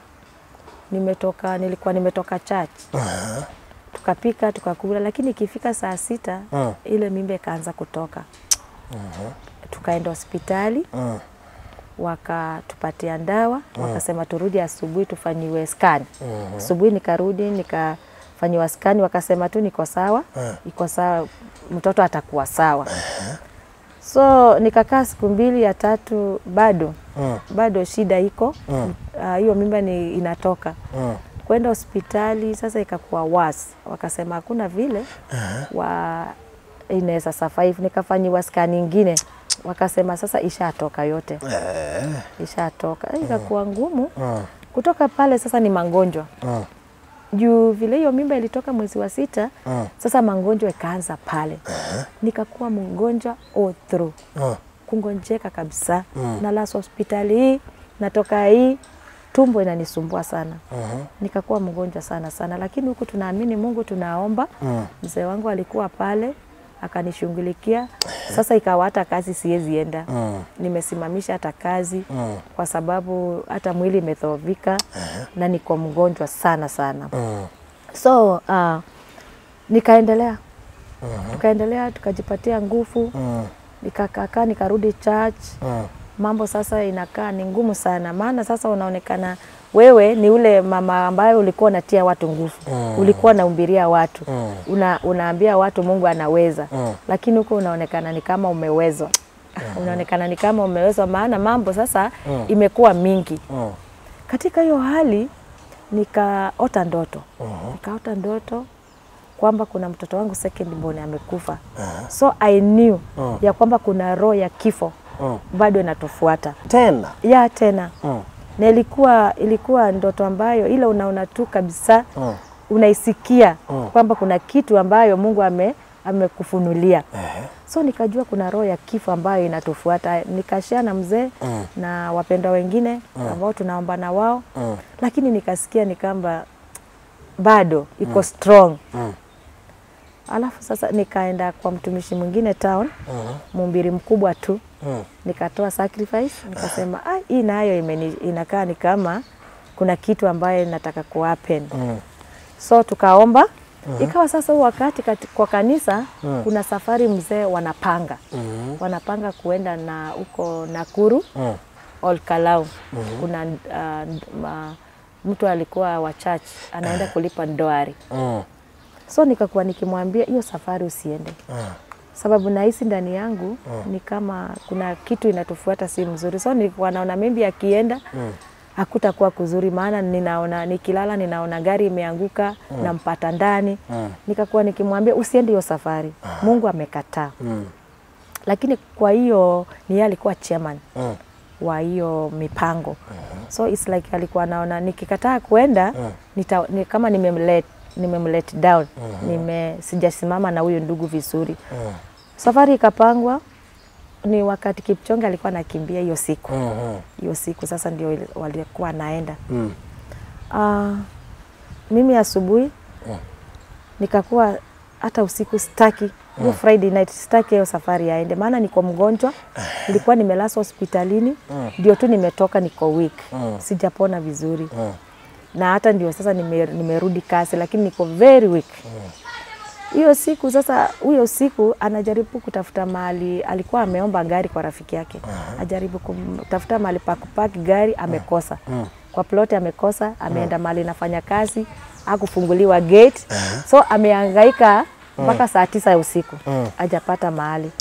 nilikuwa nimetoka church. Tukapika tukakula, lakini ikifika saa 6 ile mimba ikaanza kutoka. Tukaenda hospitali. Wakatupatia dawa, wakasema turudi asubuhi tufanyiwe scan. Asubuhi nikarudi nikafanyiwa scan, wakasema tu niko sawa, iko sawa, mtoto atakuwa sawa. So nikakaa siku 2 ya 3 bado. Bado shida iko. Hiyo mimba ni inatoka. Kwenda hospitali sasa ikakuwa worse. Wakasema hakuna vile inaweza survive. Nikafanyiwa scan nyingine. Wakasema sasa ishatoka yote. Ishatoka. Ikakuwa ngumu. Kutoka pale sasa ni magonjwa. Juu vile hiyo mimba ilitoka mwezi wa 6, sasa magonjwa ikaanza pale. Nikakuwa mgonjwa all through. Kungonjeka kabisa. Nalazwa hospitali hii, natoka hii, tumbo inanisumbua sana. Nikakuwa mgonjwa sana sana, lakini huku tunaamini Mungu, tunaomba. Mzee wangu alikuwa pale akanishughulikia. Sasa ikawa hata kazi siwezi enda. Nimesimamisha hata kazi kwa sababu hata mwili imedhoofika na niko mgonjwa sana sana. So nikaendelea. Tukaendelea tukajipatia nguvu. Nikakaa nikarudi church. Mambo sasa inakaa ni ngumu sana, maana sasa unaonekana wewe ni ule mama ambaye ulikuwa unatia watu nguvu. Ulikuwa unaumbiria watu. Unaambia watu Mungu anaweza. Lakini huko unaonekana ni kama umewezwa. Unaonekana ni kama umewezwa, maana mambo sasa imekuwa mingi. Katika hiyo hali nikaota ndoto. Nikaota ndoto kwamba kuna mtoto wangu second born amekufa. So I knew ya kwamba kuna roho ya kifo bado inatufuata. Tena? Ya tena. Na ilikuwa ndoto ambayo ile unaona tu kabisa, unaisikia kwamba kuna kitu ambayo Mungu amekufunulia. So nikajua kuna roho ya kifo ambayo inatufuata. Nikashare na mzee na wapendwa wengine ambao tunaomba na wao. Lakini nikasikia ni kama bado iko strong. Alafu sasa nikaenda kwa mtumishi mwingine town, mhubiri mkubwa tu. Nikatoa sacrifice, nikasema hii nayo inakaa ni kama kuna kitu ambaye nataka ku happen. So tukaomba. Ikawa sasa wakati kwa kanisa kuna safari mzee wanapanga. Wanapanga kuenda na huko Nakuru, Olkalau. Kuna mtu alikuwa wa church anaenda kulipa ndoari. So nikakuwa nikimwambia hiyo safari usiende. Sababu nahisi ndani yangu ni kama kuna kitu inatufuata si mzuri. So nilikuwa naona maybe akienda hakutakuwa kuzuri, maana ninaona nikilala ninaona gari imeanguka nampata ndani. Nikakuwa nikimwambia usiende hiyo safari. Mungu amekataa. Lakini kwa hiyo ni yeye alikuwa chairman wa hiyo mipango. So it's like alikuwa anaona nikikataa kuenda ni kama nimemlet down. Sijasimama na huyo ndugu vizuri. Safari ikapangwa. Ni wakati Kipchoge alikuwa anakimbia hiyo siku. Hiyo siku sasa ndio walikuwa naenda. Mimi asubuhi nikakuwa hata usiku sitaki. Hiyo Friday night sitaki hiyo safari aende, maana niko mgonjwa. Nilikuwa nimelazwa hospitalini, ndio tu nimetoka, niko weak. Sijapona vizuri. Na hata ndio sasa nimerudi kasi, lakini niko very weak. Hiyo siku sasa, huyo siku anajaribu kutafuta mahali, alikuwa ameomba gari kwa rafiki yake. Ajaribu kutafuta mahali pa kupaki gari, amekosa. Kwa plot amekosa, ameenda mahali nafanya kazi, hakufunguliwa gate. So amehangaika mpaka saa 9 ya usiku. Hajapata mahali.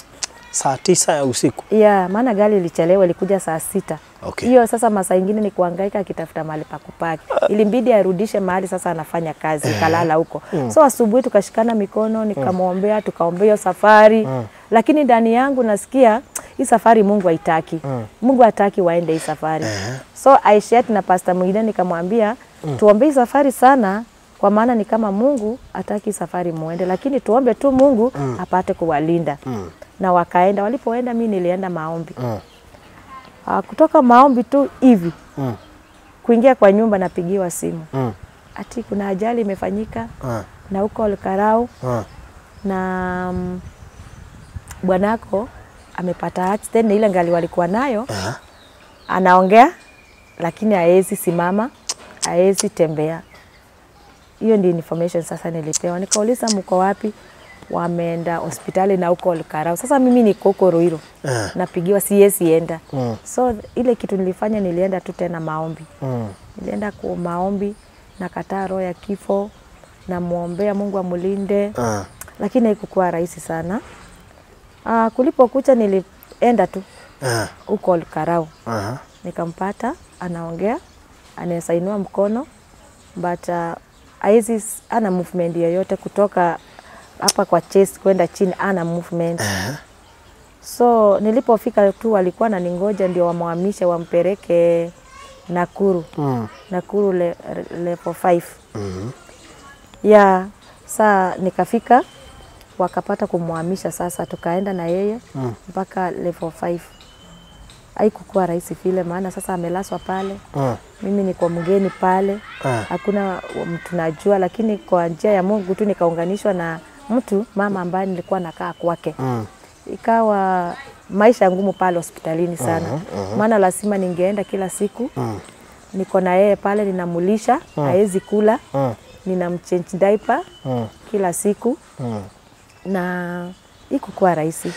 Saa 9 ya usiku? Yeah, maana gari ilichelewa, ilikuja saa 6. Hiyo sasa masaa ingine ni kuhangaika akitafuta mahali pa kupaki. Ilimbidi arudishe mahali sasa anafanya kazi, kalala huko. So asubuhi tukashikana mikono, nikamwombea, tukaombea hiyo safari. Lakini ndani yangu nasikia hii safari Mungu haitaki. Mungu hataki waende hii safari. So I shared na pastor mwingine nikamwambia tuombe hii safari sana, kwa maana ni kama Mungu hataki safari muende, lakini tuombe tu Mungu apate kuwalinda. Na wakaenda, walipoenda mimi nilienda maombi. Kutoka maombi tu hivi kuingia kwa nyumba napigiwa simu. Ati kuna ajali imefanyika na huko Olkarau na bwanako amepata accident, ile ngali walikuwa nayo. Anaongea lakini haezi simama, haezi tembea. Hiyo ndio information sasa nilipewa. Nikauliza mko wapi? Wameenda hospitali na huko Olkarau. Sasa mimi niko huko Ruiru. Napigiwa siwezi enda. So ile kitu nilifanya, nilienda tu tena maombi. Nilienda kwa maombi, nakataa roho ya kifo, namuombea Mungu amulinde. Lakini haikuwa rahisi sana. Kulipokucha nilienda tu huko Olkarau. Nikampata anaongea, anasainua mkono, but haezi, ana movement yoyote kutoka hapa kwa chest kwenda chini, ana movement. So nilipofika tu walikuwa wananingoja ndio wamhamishe wampeleke Nakuru. Nakuru level 5. Ya saa nikafika wakapata kumhamisha sasa, tukaenda na yeye mpaka level 5. Haikuwa rahisi vile, maana sasa amelazwa pale. Mimi niko mgeni pale. Hakuna mtu najua, lakini kwa njia ya Mungu tu nikaunganishwa na mtu mama ambaye nilikuwa nakaa kwake. Ikawa maisha ngumu pale hospitalini sana. Maana lazima ningeenda kila siku. Niko na yeye pale, ninamulisha, haezi kula. Ninamchange diaper kila siku. Na ikukuwa rahisi.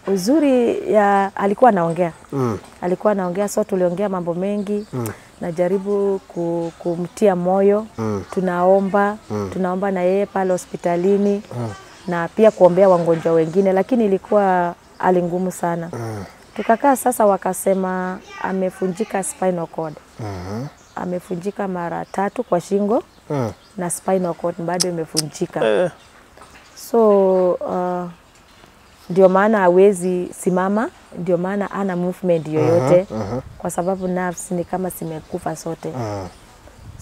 Uzuri ya alikuwa anaongea. Alikuwa anaongea, so tuliongea mambo mengi. Najaribu kumtia moyo. Tunaomba, tunaomba na yeye pale hospitalini. Na pia kuombea wagonjwa wengine, lakini ilikuwa hali ngumu sana. Tukakaa sasa, wakasema amefunjika spinal cord. Amefunjika mara 3 kwa shingo. Na spinal cord bado imefunjika. So ndio maana hawezi simama, ndio maana ana movement yoyote. Kwa sababu nerves ni kama zimekufa sote.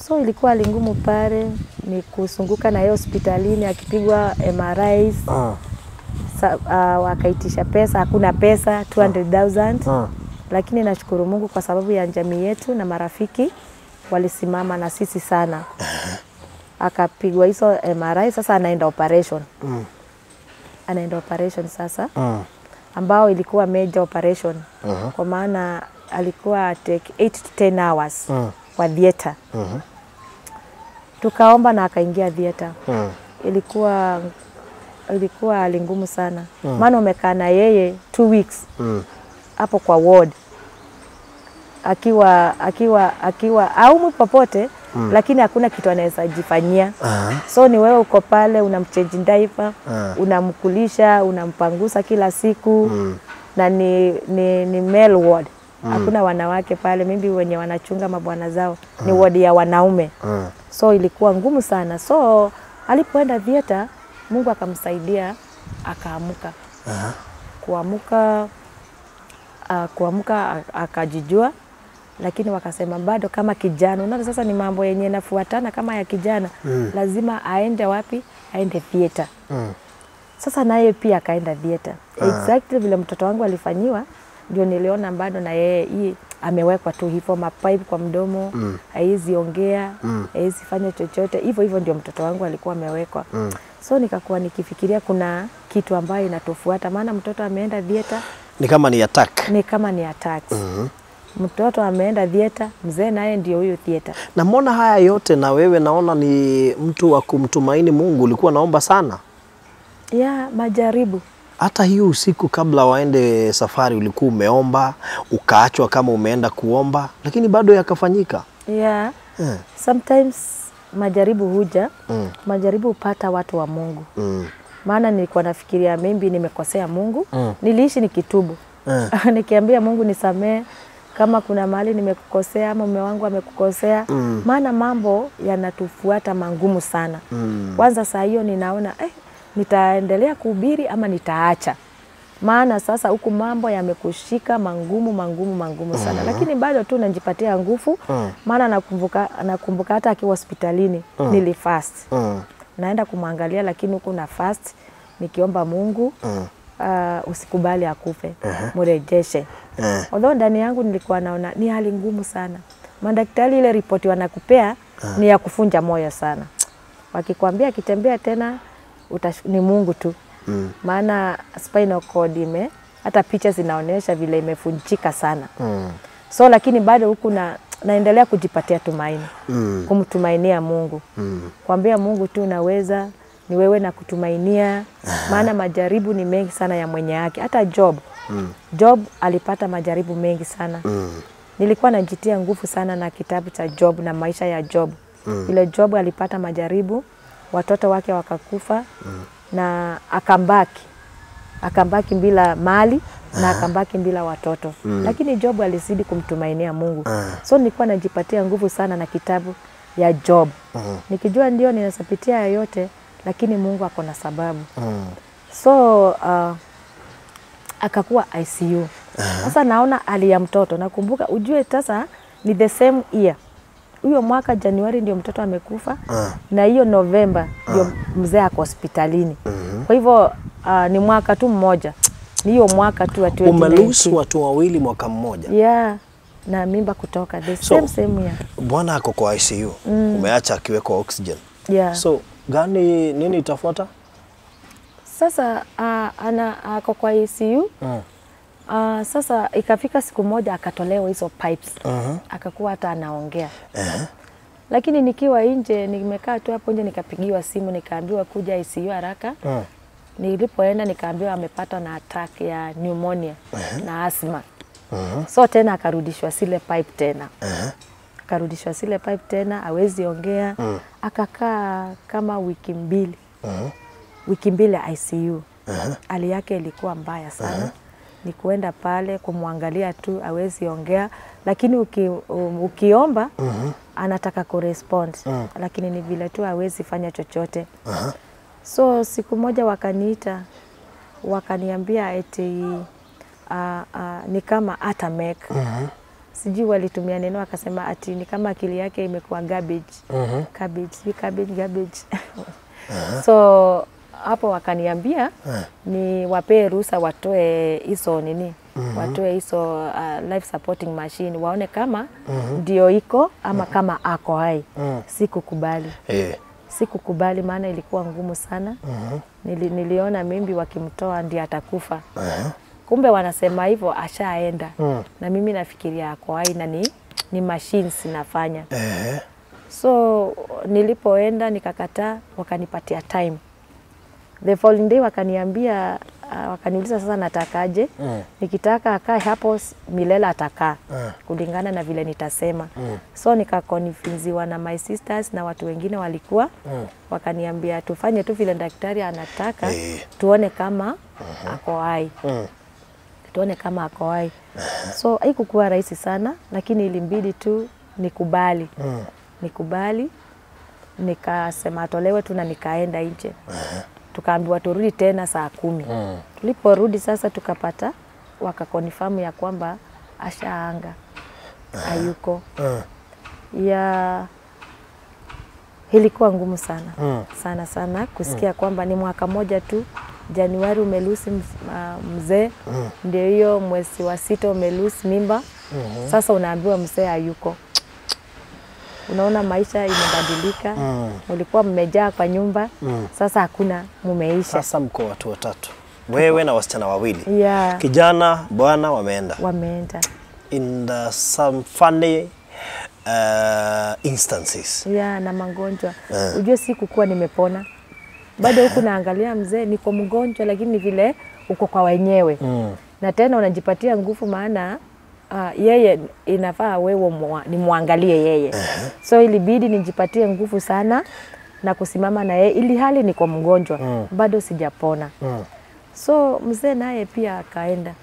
So ilikuwa hali ngumu pale, ni kusunguka na yeye hospitalini akipigwa MRIs. Wakaitisha pesa, hakuna pesa, 200,000. Lakini nashukuru Mungu kwa sababu ya jamii yetu na marafiki walisimama na sisi sana. Akapigwa hizo MRI, sasa anaenda operation. Anaenda operation sasa. Ambao ilikuwa major operation. Kwa maana alikuwa take 8 to 10 hours kwa theater. Tukaomba na akaingia theater. Ilikuwa hali ngumu sana. Maana umekaa na yeye 2 weeks hapo kwa ward. Akiwa aumwi popote, Lakini hakuna kitu anaweza jifanyia. So ni wewe uko pale unamchange diaper, unamkulisha, unampangusa kila siku. Na ni male ward. Hakuna wanawake pale, maybe wenye wanachunga mabwana zao. Ni ward ya wanaume. So ilikuwa ngumu sana. So alipoenda theater, Mungu akamsaidia akaamuka. Kuamuka akajijua, lakini wakasema bado kama kijana. Unaona sasa ni mambo yenye nafuatana kama ya kijana. Lazima aende wapi? Aende theater. Sasa naye pia akaenda theater. Exactly vile mtoto wangu alifanyiwa, ndio niliona bado na yeye hii amewekwa tu hivyo mapipe kwa mdomo, haizi ongea, haizi fanya chochote. Hivyo hivyo ndio mtoto wangu alikuwa amewekwa. So nikakuwa nikifikiria kuna kitu ambayo inatofuata, maana mtoto ameenda theater ni kama ni attack. Ni kama ni attack. Mtoto ameenda theater, mzee naye ndio huyo theater. Na mbona haya yote na wewe naona ni mtu wa kumtumaini Mungu, ulikuwa naomba sana? Ya, majaribu. Hata hiyo usiku kabla waende safari ulikuwa umeomba, ukaachwa kama umeenda kuomba, lakini bado yakafanyika. Yeah. Sometimes majaribu huja, majaribu hupata watu wa Mungu. Maana nilikuwa nafikiria maybe nimekosea Mungu, niliishi nikitubu. Nikiambia Mungu nisamee kama kuna mahali nimekukosea ama mume wangu amekukosea. Maana mambo yanatufuata mangumu sana. Kwanza saa hiyo ninaona nitaendelea kuhubiri ama nitaacha. Maana sasa huku mambo yamekushika mangumu mangumu mangumu sana. Lakini bado tu najipatia nguvu. Maana nakumbuka hata akiwa hospitalini nilifast. Naenda kumwangalia lakini huku na fast nikiomba Mungu usikubali akufe, murejeshe. Although ndani yangu nilikuwa naona ni hali ngumu sana. Madaktari ile ripoti wanakupea ni ya kufunja moyo sana. Wakikwambia akitembea tena ni Mungu tu. Maana spinal cord hata picha zinaonyesha vile imefunjika sana. So lakini bado huku naendelea kujipatia tumaini. Kumtumainia Mungu. Kuambia Mungu tu naweza, ni wewe na kutumainia. Maana majaribu ni mengi sana ya mwenye yake. Hata Job. Job alipata majaribu mengi sana. Nilikuwa najitia nguvu sana na kitabu cha Job na maisha ya Job. Ile Job alipata majaribu, watoto wake wakakufa, na akambaki bila mali na akambaki bila watoto. Lakini Job alizidi kumtumainia Mungu. So nilikuwa najipatia nguvu sana na kitabu ya Job. Nikijua ndio ninasapitia yote, lakini Mungu ako na sababu. So akakuwa ICU. Sasa naona hali ya mtoto. Nakumbuka ujue sasa ni the same year. Huyo mwaka Januari ndio mtoto amekufa, na hiyo Novemba ndio mzee ako hospitalini. Kwa hivyo ni mwaka tu mmoja. Ni hiyo mwaka tu wa 2019. Umelusu watu wawili mwaka mmoja. Yeah, na mimba kutoka the same year. Bwana ako kwa ICU. Umeacha akiwekwa oxygen. Yeah. So gani nini itafuata? Sasa ako kwa ICU. Sasa ikafika siku moja akatolewa hizo pipes. Akakuwa hata anaongea. Lakini nikiwa nje, nimekaa tu hapo nje nikapigiwa simu nikaambiwa kuja ICU haraka. Nilipoenda nikaambiwa amepata na attack ya pneumonia na asthma. So tena akarudishwa sile pipe tena. Akarudishwa sile pipe tena, hawezi ongea. Akakaa kama wiki mbili. Wiki mbili ICU. Hali yake ilikuwa mbaya sana. Ni kuenda pale kumwangalia tu, hawezi ongea, lakini ukiomba anataka kurespond. Lakini ni vile tu hawezi fanya chochote. So siku moja wakaniita, wakaniambia eti ni kama hata make. Sijui walitumia neno akasema ati ni kama akili yake imekuwa garbage. Cabbage, cabbage, garbage. So hapo wakaniambia ni wapee ruhusa watoe hizo nini? Watoe hizo life supporting machine waone kama ndio iko ama kama ako hai. Sikukubali. Sikukubali maana ilikuwa ngumu sana. Niliona mimbi wakimtoa ndiye atakufa. Kumbe wanasema hivyo ashaenda. Na mimi nafikiria ako hai na ni machines nafanya. So nilipoenda nikakataa, wakanipatia time. The following day wakaniambia, wakaniuliza sasa natakaje. Nikitaka akae hapo milele atakaa kulingana na vile nitasema. So nikakonfinziwa na my sisters na watu wengine walikuwa wakaniambia tufanye tu vile daktari anataka tuone kama ako hai. Tuone kama ako hai. So haikuwa rahisi sana, lakini ilimbidi tu nikubali. Nikubali, nikasema atolewe tu na nikaenda nje. Tukaambiwa turudi tena saa 10. Tuliporudi sasa tukapata wakakonfirm ya kwamba ashaanga hayuko. Ya ilikuwa ngumu sana. Sana sana kusikia kwamba ni mwaka moja tu, Januari umelusi mzee, ndio hiyo mwezi wa 6 umelusi mimba. Sasa unaambiwa mzee hayuko. Unaona maisha imebadilika. Ulikuwa mmejaa kwa nyumba, sasa hakuna, mumeisha. Sasa mko watu watatu, wewe na wasichana wawili. Kijana, bwana wameenda. Wameenda. In the some funny instances. Na magonjwa. Ujue sikukuwa nimepona. Bado huku naangalia mzee niko mgonjwa, lakini vile uko kwa wenyewe. Na tena unajipatia nguvu, maana yeye inafaa wewe ni muangalie yeye. So ilibidi nijipatie nguvu sana na kusimama na yeye ili hali niko mgonjwa, bado sijapona. So mzee naye pia akaenda.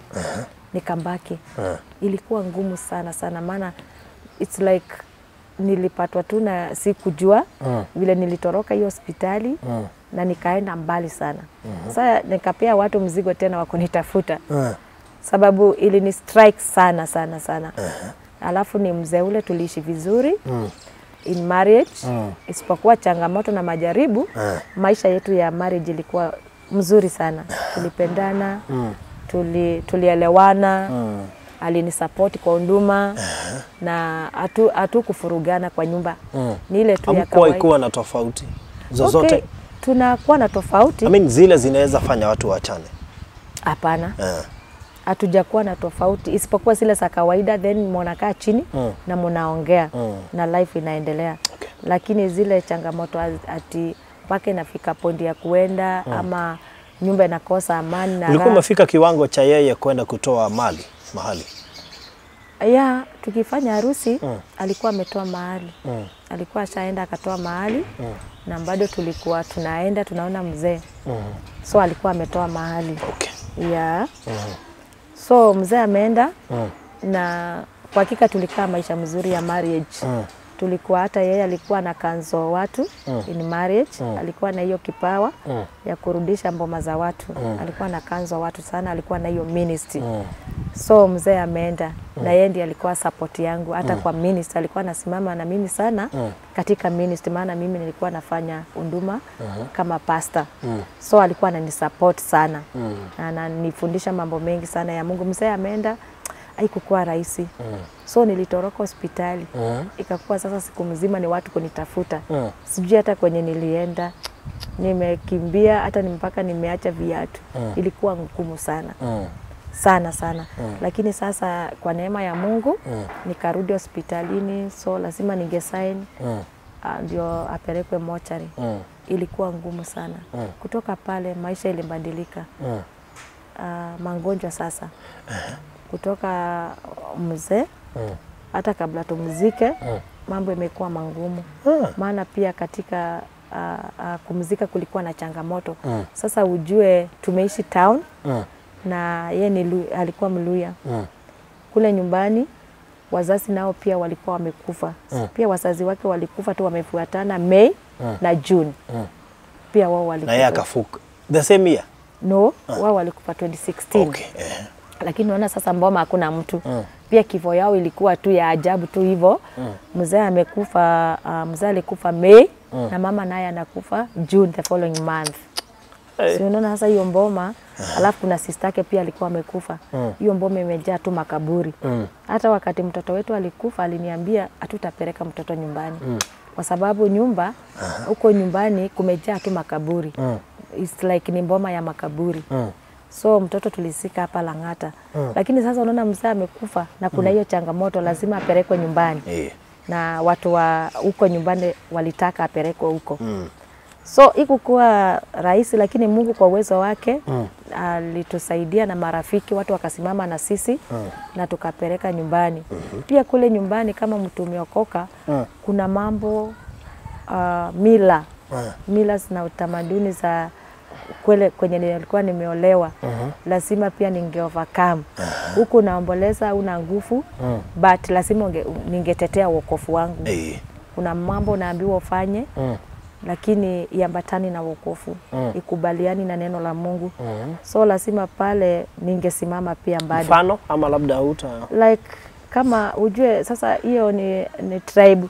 Nikambaki. Ilikuwa ngumu sana sana, maana it's like nilipatwa tu na sikujua vile nilitoroka hiyo hospitali na nikaenda mbali sana. Sasa nikapea watu mzigo tena wakunitafuta. Sababu ili ni strike sana sana sana. Alafu ni mzee ule tuliishi vizuri in marriage, isipokuwa changamoto na majaribu. Maisha yetu ya marriage ilikuwa mzuri sana. Tulipendana, tulielewana. Alinisupport kwa huduma na hatu kufurugana kwa nyumba. Ni ile tu ya kawaida. Hamkuwa na tofauti zozote? Okay, tunakuwa na tofauti. I mean, zile zinaweza fanya watu waachane. Hapana. Hatujakuwa na tofauti isipokuwa zile za kawaida, then mnakaa chini na mnaongea na life inaendelea. Lakini zile changamoto ati mpaka inafika pondi ya kuenda ama nyumba inakosa amani na ulikuwa raha. Umefika kiwango cha yeye kwenda kutoa mali mahali? Ya, tukifanya harusi alikuwa ametoa mahali. Alikuwa ashaenda akatoa mahali na bado tulikuwa tunaenda tunaona mzee. So alikuwa ametoa mahali. Ya. So mzee ameenda na kwa hakika tulikaa maisha mzuri ya marriage. Tulikuwa hata yeye alikuwa na kanzo watu in marriage. Alikuwa na hiyo kipawa ya kurudisha mboma za watu. Alikuwa na kanzo watu sana, alikuwa na hiyo ministry. So mzee ameenda na yeye ndiye alikuwa support yangu hata kwa ministry, alikuwa anasimama na mimi sana katika ministry, maana mimi nilikuwa nafanya huduma kama pastor. So alikuwa ananisupport sana. Ananifundisha mambo mengi sana ya Mungu. Mzee ameenda, haikuwa rahisi. So nilitoroka hospitali. Ikakuwa sasa siku mzima ni watu kunitafuta. Sijui hata kwenye nilienda. Nimekimbia hata mpaka nimeacha viatu. Ilikuwa ngumu sana. Sana sana. Lakini sasa kwa neema ya Mungu nikarudi hospitalini, so lazima ningesign ndio apelekwe mochari. Ilikuwa ngumu sana. Kutoka pale maisha ilibadilika. Magonjwa sasa. Kutoka mzee hata kabla tumzike mambo imekuwa mangumu. Maana pia katika kumzika kulikuwa na changamoto. Sasa ujue tumeishi town na yeye ni alikuwa Mluya. Kule nyumbani wazazi nao pia walikuwa wamekufa. Pia wazazi wake walikufa tu wamefuatana May na June. Pia wao walikufa. Na yeye akafuka the same year? No, wao walikufa 2016. Okay. Lakini unaona sasa mboma hakuna mtu. Pia kifo yao ilikuwa tu ya ajabu tu hivyo. Mzee amekufa, mzee alikufa May na mama naye anakufa June the following month. So unaona sasa hiyo mboma, alafu kuna sister yake pia alikuwa amekufa. Hiyo mboma imejaa tu makaburi. Hata wakati mtoto wetu alikufa aliniambia hatutapeleka mtoto nyumbani. Kwa sababu nyumba huko nyumbani kumejaa tu makaburi. It's like ni mboma ya makaburi. So mtoto tulisika hapa Lang'ata. Lakini sasa unaona mzee amekufa na kuna hiyo changamoto lazima apelekwe nyumbani. Na watu wa huko nyumbani walitaka apelekwe huko. So ikukuwa rahisi, lakini Mungu kwa uwezo wake alitusaidia na marafiki, watu wakasimama na sisi na tukapeleka nyumbani. Pia kule nyumbani kama mtu umeokoka, kuna mambo mila mila na utamaduni za kwele kwenye nilikuwa nimeolewa, lazima pia ninge overcome. Huku naomboleza una nguvu, but lazima ningetetea wokovu wangu. Kuna mambo naambiwa ufanye, lakini iambatani na wokovu, ikubaliani na neno la Mungu. So lazima pale ningesimama pia mbali. Mfano ama labda huta like kama ujue sasa hiyo ni tribe,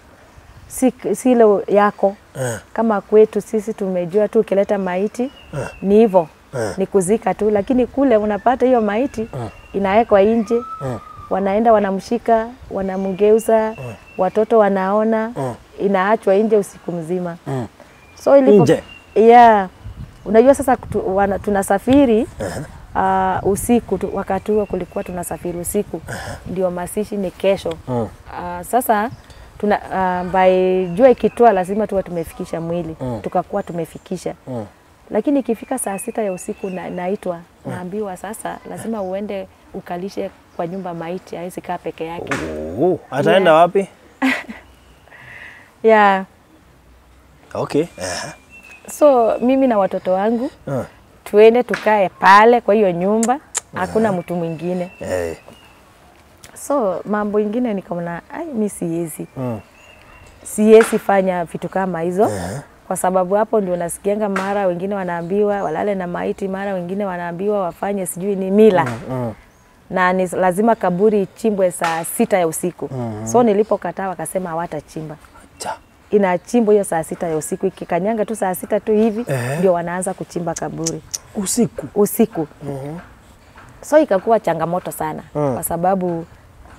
si ile yako. Kama kwetu sisi tumejua tu ukileta maiti ni hivyo, ni kuzika tu, lakini kule unapata hiyo maiti inawekwa nje, wanaenda wanamshika, wanamgeuza, watoto wanaona, inaachwa nje usiku mzima. So ilipo nje. Yeah. Unajua sasa tunasafiri usiku, wakati huo kulikuwa tunasafiri usiku. Ndio mazishi ni kesho. Sasa tuna by jua ikitua lazima tuwe tumefikisha mwili. Tukakuwa tumefikisha. Lakini ikifika saa 6 ya usiku naitwa, naambiwa sasa lazima uende ukalishe kwa nyumba maiti, haizi kaa peke yake. Ataenda wapi? Yeah. Okay. So mimi na watoto wangu tuende tukae pale kwa hiyo nyumba, hakuna mtu mwingine. So mambo ingine nikaona ai, mimi siwezi. Siwezi fanya vitu kama hizo. Kwa sababu hapo ndio nasikianga mara wengine wanaambiwa walale na maiti, mara wengine wanaambiwa wafanye sijui ni mila. Na ni lazima kaburi ichimbwe saa 6 ya usiku. So nilipokataa wakasema hawatachimba. Inachimbwa hiyo saa 6 ya usiku, ikikanyanga tu saa 6 tu hivi ndio wanaanza kuchimba kaburi usiku. Usiku. So ikakuwa changamoto sana kwa sababu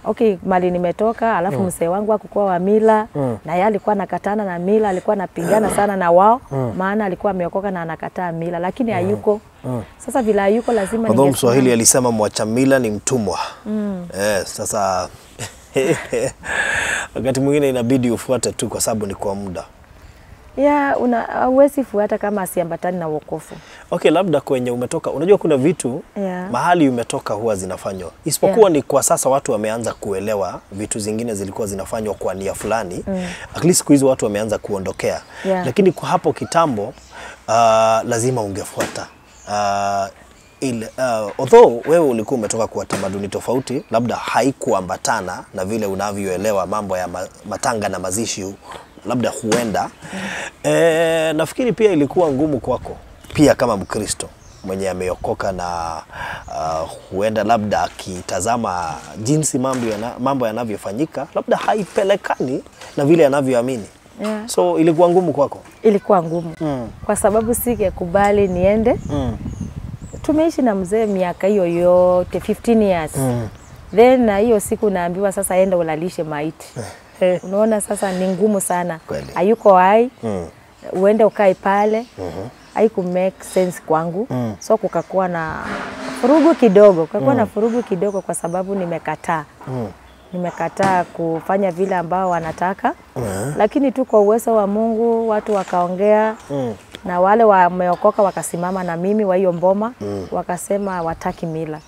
okay, mali nimetoka, alafu mzee wangu hakukuwa wa mila, na yeye alikuwa anakatana na mila, alikuwa anapigana sana na wao, maana alikuwa ameokoka na anakataa mila, lakini hayuko. Sasa vile hayuko lazima ningesema. Mswahili alisema mwacha mila ni mtumwa. Sasa wakati mwingine inabidi ufuate tu kwa sababu ni kwa muda. Ya, huwezi fuata kama asiambatani na wokovu. Okay, labda kwenye umetoka, unajua kuna vitu mahali umetoka huwa zinafanywa. Isipokuwa ni kwa sasa watu wameanza kuelewa vitu zingine zilikuwa zinafanywa kwa nia fulani. At least siku hizi watu wameanza kuondokea. Lakini kwa hapo kitambo lazima ungefuata. Although wewe ulikuwa umetoka kwa tamaduni tofauti, labda haikuambatana na vile unavyoelewa mambo ya matanga na mazishi, labda huenda. Nafikiri pia ilikuwa ngumu kwako pia kama Mkristo mwenye ameokoka na huenda labda akitazama jinsi mambo yanavyofanyika labda haipelekani na vile anavyoamini. So ilikuwa ngumu kwako? Ilikuwa ngumu. Kwa sababu singekubali niende. Tumeishi na mzee miaka hiyo yote 15 years. Then na hiyo siku naambiwa sasa enda ulalishe maiti. Unaona sasa ni ngumu sana. Hayuko hai. Uende ukae pale. Haiku make sense kwangu. So kukakuwa na furugu kidogo. Kukakuwa na furugu kidogo kwa sababu nimekataa. Nimekataa kufanya vile ambao wanataka. Lakini tu kwa uwezo wa Mungu watu wakaongea. Na wale wameokoka wakasimama na mimi wa hiyo mboma, wakasema wataki mila.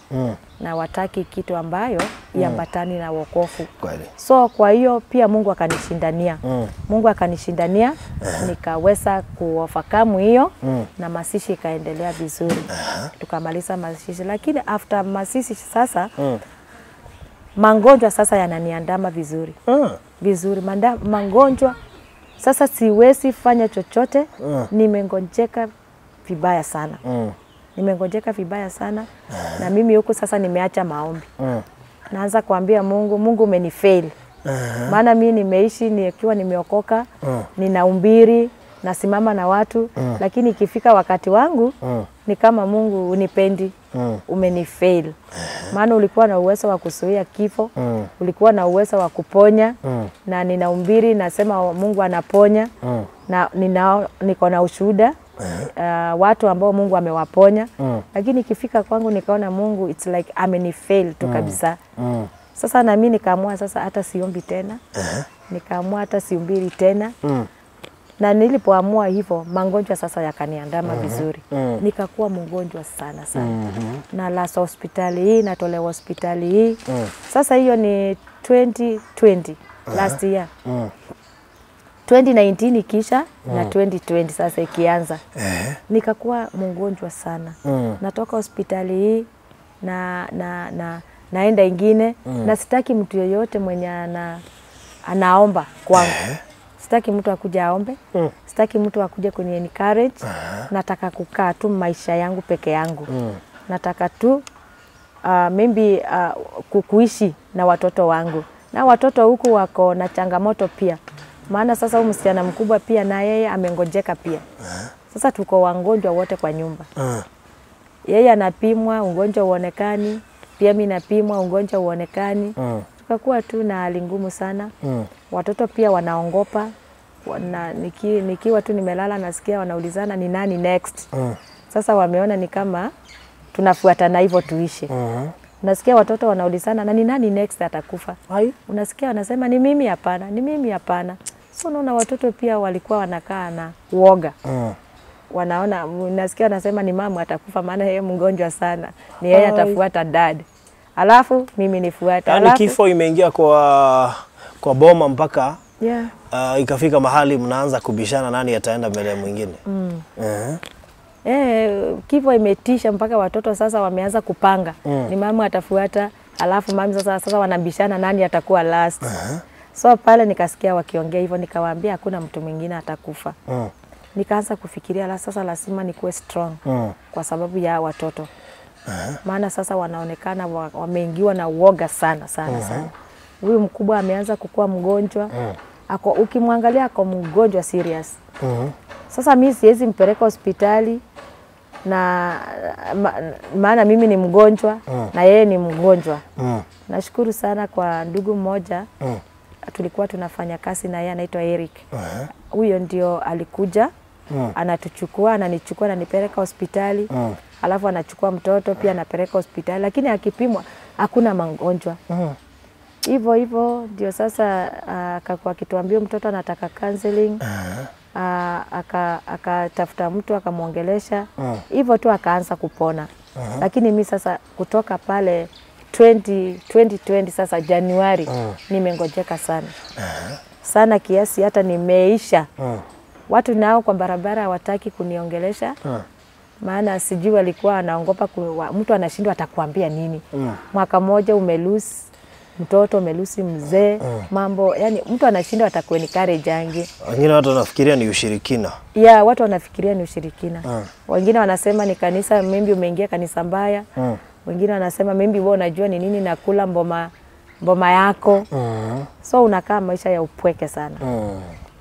Na wataki kitu ambayo iambatani na wokovu. So kwa hiyo pia Mungu akanishindania. Mungu akanishindania, nikaweza kuovercome hiyo na mazishi ikaendelea vizuri. Tukamaliza mazishi, lakini after mazishi sasa magonjwa sasa yananiandama vizuri. Vizuri magonjwa sasa siwezi fanya chochote. Nimegonjeka vibaya sana. Nimegonjeka vibaya sana. Na mimi huku sasa nimeacha maombi. Naanza kuambia Mungu, Mungu umenifail. Maana mimi nimeishi nikiwa nimeokoka, ninahubiri, nasimama na watu, lakini ikifika wakati wangu ni kama Mungu unipendi, umenifail. Maana ulikuwa na uwezo wa kuzuia kifo, ulikuwa na uwezo wa kuponya, na ninahubiri nasema Mungu anaponya, na niko na ushuhuda watu ambao Mungu amewaponya. Lakini ikifika kwangu nikaona Mungu it's like amenifail tu kabisa. Sasa na mimi nikaamua sasa hata siombi tena. Nikaamua hata sihubiri tena. Na nilipoamua hivyo magonjwa sasa yakaniandama vizuri. Nikakuwa mgonjwa sana sana. Na last hospitali hii, natolewa hospitali hii. Sasa hiyo ni 2020 last year. 2019 ikisha na 2020 sasa ikianza. Nikakuwa mgonjwa sana. Natoka hospitali hii na naenda ingine na sitaki mtu yeyote mwenye anaomba kwangu. Sitaki mtu akuja aombe. Sitaki mtu akuje kuni encourage. Nataka kukaa tu maisha yangu peke yangu. Nataka tu maybe kuishi na watoto wangu. Na watoto huku wako na changamoto pia. Maana sasa huyu msichana mkubwa pia na yeye amengojeka pia. Sasa tuko wagonjwa wote kwa nyumba. Yeye anapimwa ugonjwa uonekani, pia mimi napimwa ugonjwa uonekani. Tukakuwa tu na hali ngumu sana. Watoto pia wanaongopa. Nikiwa tu nimelala nasikia wanaulizana ni nani next. Sasa wameona ni kama tunafuatana hivyo tuishi. Unasikia watoto wanaulizana na ni nani next atakufa. Unasikia wanasema ni mimi hapana, ni mimi hapana. So unaona watoto pia walikuwa wanakaa na uoga. Wanaona, unasikia wanasema ni mama atakufa maana yeye mgonjwa sana. Ni yeye atafuata dad. Alafu mimi nifuata. Yaani kifo imeingia kwa boma mpaka ikafika mahali mnaanza kubishana nani ataenda mbele ya mwingine. Kifo imetisha mpaka watoto sasa wameanza kupanga. Ni mama atafuata, alafu mami sasa wanabishana nani atakuwa last. So pale nikasikia wakiongea hivyo nikawaambia hakuna mtu mwingine atakufa. Nikaanza kufikiria sasa lazima nikuwe strong kwa sababu ya watoto. Maana sasa wanaonekana wameingiwa na uoga sana sana sana. Huyu mkubwa ameanza kukua mgonjwa. Ako ukimwangalia ako mgonjwa serious. Sasa mimi siwezi mpeleka hospitali na maana mimi ni mgonjwa na yeye ni mgonjwa. Nashukuru sana kwa ndugu mmoja. Tulikuwa tunafanya kazi na yeye anaitwa Eric. Huyo ndio alikuja, anatuchukua, ananichukua ananipeleka hospitali. Alafu anachukua mtoto pia anapeleka hospitali, lakini akipimwa hakuna magonjwa. Hivyo hivyo ndio sasa akakuwa akituambia mtoto anataka counseling. Akatafuta mtu akamuongelesha. Hivyo tu akaanza kupona. Lakini mimi sasa kutoka pale 2020 sasa Januari nimengojeka sana. Sana kiasi hata nimeisha. Watu nao kwa barabara hawataki kuniongelesha. Maana sijui walikuwa anaogopa mtu anashindwa atakwambia nini. Mwaka mmoja umelusi mtoto, umelusi mzee, mambo yani mtu anashindwa atakuencourage ange. Wengine watu wanafikiria ni ushirikina. Yeah, watu wanafikiria ni ushirikina. Wengine wanasema ni kanisa, maybe umeingia kanisa mbaya. Wengine wanasema maybe wewe unajua ni nini nakula mboma yako. So unakaa maisha ya upweke sana.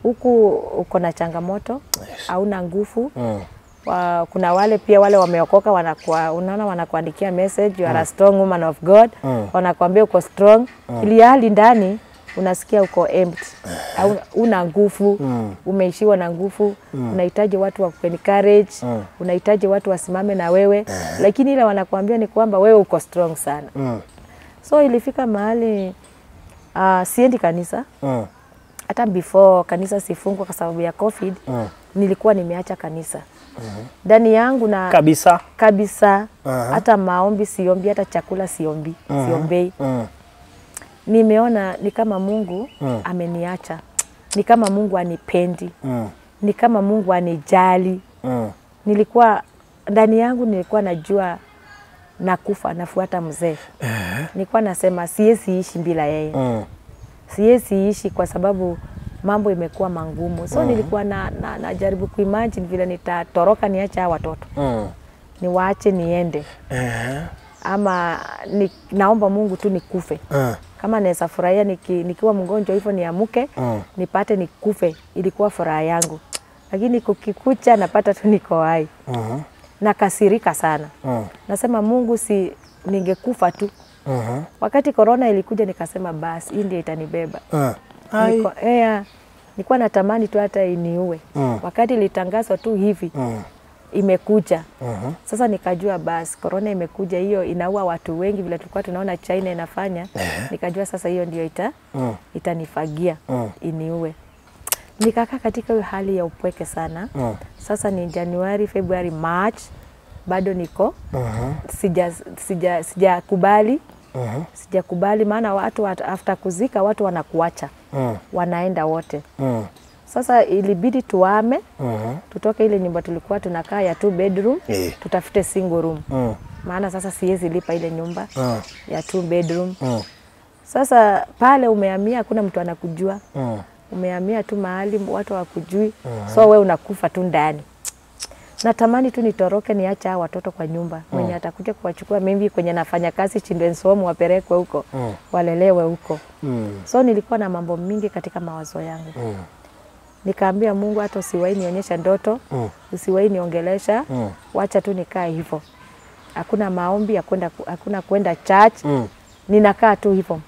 Huku uko na changamoto, hauna nguvu. Kuna wale pia wale wameokoka wanakuwa unaona wanakuandikia message, you are a strong woman of God. Wanakuambia uko strong. Ili hali ndani unasikia uko empty. Una nguvu, umeishiwa na nguvu, unahitaji watu wa kuencourage, unahitaji watu wasimame na wewe. Lakini ile wanakuambia ni kwamba wewe uko strong sana. So ilifika mahali siendi kanisa. Hata before kanisa sifungwa kwa sababu ya COVID, nilikuwa nimeacha kanisa. Ndani yangu na kabisa kabisa. Hata maombi siombi, hata chakula siombi, siombei. Nimeona ni kama Mungu ameniacha. Ni kama Mungu anipendi. Ni kama Mungu anijali. Nilikuwa ndani yangu nilikuwa najua nakufa, nafuata mzee. Nilikuwa nasema siwezi ishi bila yeye. Siwezi ishi kwa sababu mambo imekuwa mangumu. So nilikuwa na jaribu kuimagine vile nitatoroka niache hawa watoto. Niwaache niende. Ama naomba Mungu tu nikufe. Kama naweza furahia nikiwa mgonjwa hivyo niamuke, nipate nikufe, ilikuwa furaha yangu. Lakini kukikucha napata tu niko hai. Nakasirika sana. Nasema Mungu si ningekufa tu. Wakati corona ilikuja nikasema basi hii ndio itanibeba. Nilikuwa natamani tu hata iniue. Wakati ilitangazwa tu hivi imekuja. Sasa nikajua basi corona imekuja, hiyo inaua watu wengi vile tulikuwa tunaona China inafanya. Nikajua sasa hiyo ndio itanifagia iniue. Nikakaa katika hiyo hali ya upweke sana. Sasa ni Januari, February, March, bado niko sijakubali. Sijakubali maana watu after kuzika watu wanakuacha. Wanaenda wote. Sasa ilibidi tuame, tutoke ile nyumba tulikuwa tunakaa ya 2 bedroom, tutafute single room. Maana sasa siwezi lipa ile nyumba ya 2 bedroom. Sasa pale umehamia hakuna mtu anakujua. Umehamia tu mahali watu hawakujui. So wewe unakufa tu ndani. Natamani tu nitoroke niache hawa watoto kwa nyumba. Mwenye atakuja kuwachukua mimi kwenye nafanya kazi children's home wapelekwe huko, walelewe huko. So nilikuwa na mambo mingi katika mawazo yangu. Nikaambia Mungu hata usiwahi nionyesha ndoto, usiwahi niongelesha, wacha tu nikae hivyo. Hakuna maombi, hakuna kwenda church. Ninakaa tu hivyo.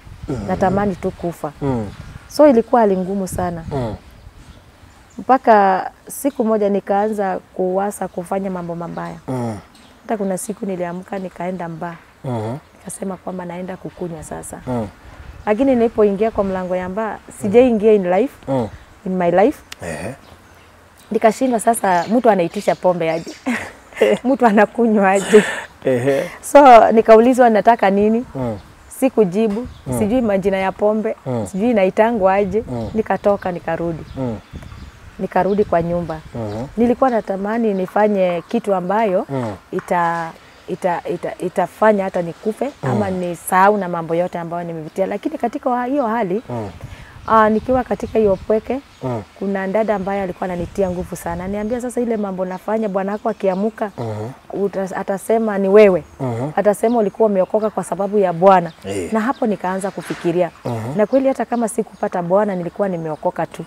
Natamani tu kufa. So ilikuwa hali ngumu sana. Mpaka siku moja nikaanza kuwasa kufanya mambo mabaya. Hata kuna siku niliamka nikaenda mbaa. Nikasema kwamba naenda kukunywa sasa. Lakini nilipoingia kwa mlango ya mbaa, sijaingia in life. In my life. Nikashindwa sasa mtu anaitisha pombe aje. Mtu anakunywa aje. So nikaulizwa nataka nini? Sikujibu, sijui majina ya pombe, sijui inaitangwa aje. Nikatoka nikarudi. Nikarudi kwa nyumba. Nilikuwa natamani nifanye kitu ambayo itafanya hata nikufe ama nisahau na mambo yote ambayo nimepitia. Lakini katika hiyo hali nikiwa katika hiyo pweke, kuna dada ambaye alikuwa ananitia nguvu sana. Niambia sasa ile mambo nafanya bwana wako akiamuka atasema ni wewe. Atasema ulikuwa umeokoka kwa sababu ya Bwana. Na hapo nikaanza kufikiria. Na kweli hata kama sikupata Bwana nilikuwa nimeokoka tu.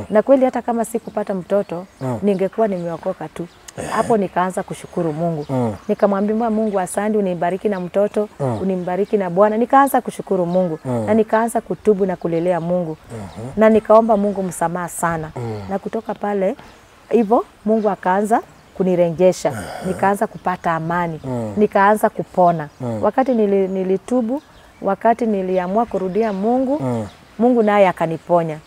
Na kweli hata kama sikupata mtoto ningekuwa nimeokoka tu. Hapo nikaanza kushukuru Mungu. Nikamwambia Mungu asante, unibariki na mtoto, unibariki na Bwana. Nikaanza kushukuru Mungu. Na nikaanza kutubu na kulelea Mungu. Na nikaomba Mungu msamaha sana. Na kutoka pale hivyo Mungu akaanza kunirejesha. Nikaanza kupata amani. Nikaanza kupona. Wakati nilitubu, wakati niliamua kurudia Mungu, Mungu naye akaniponya.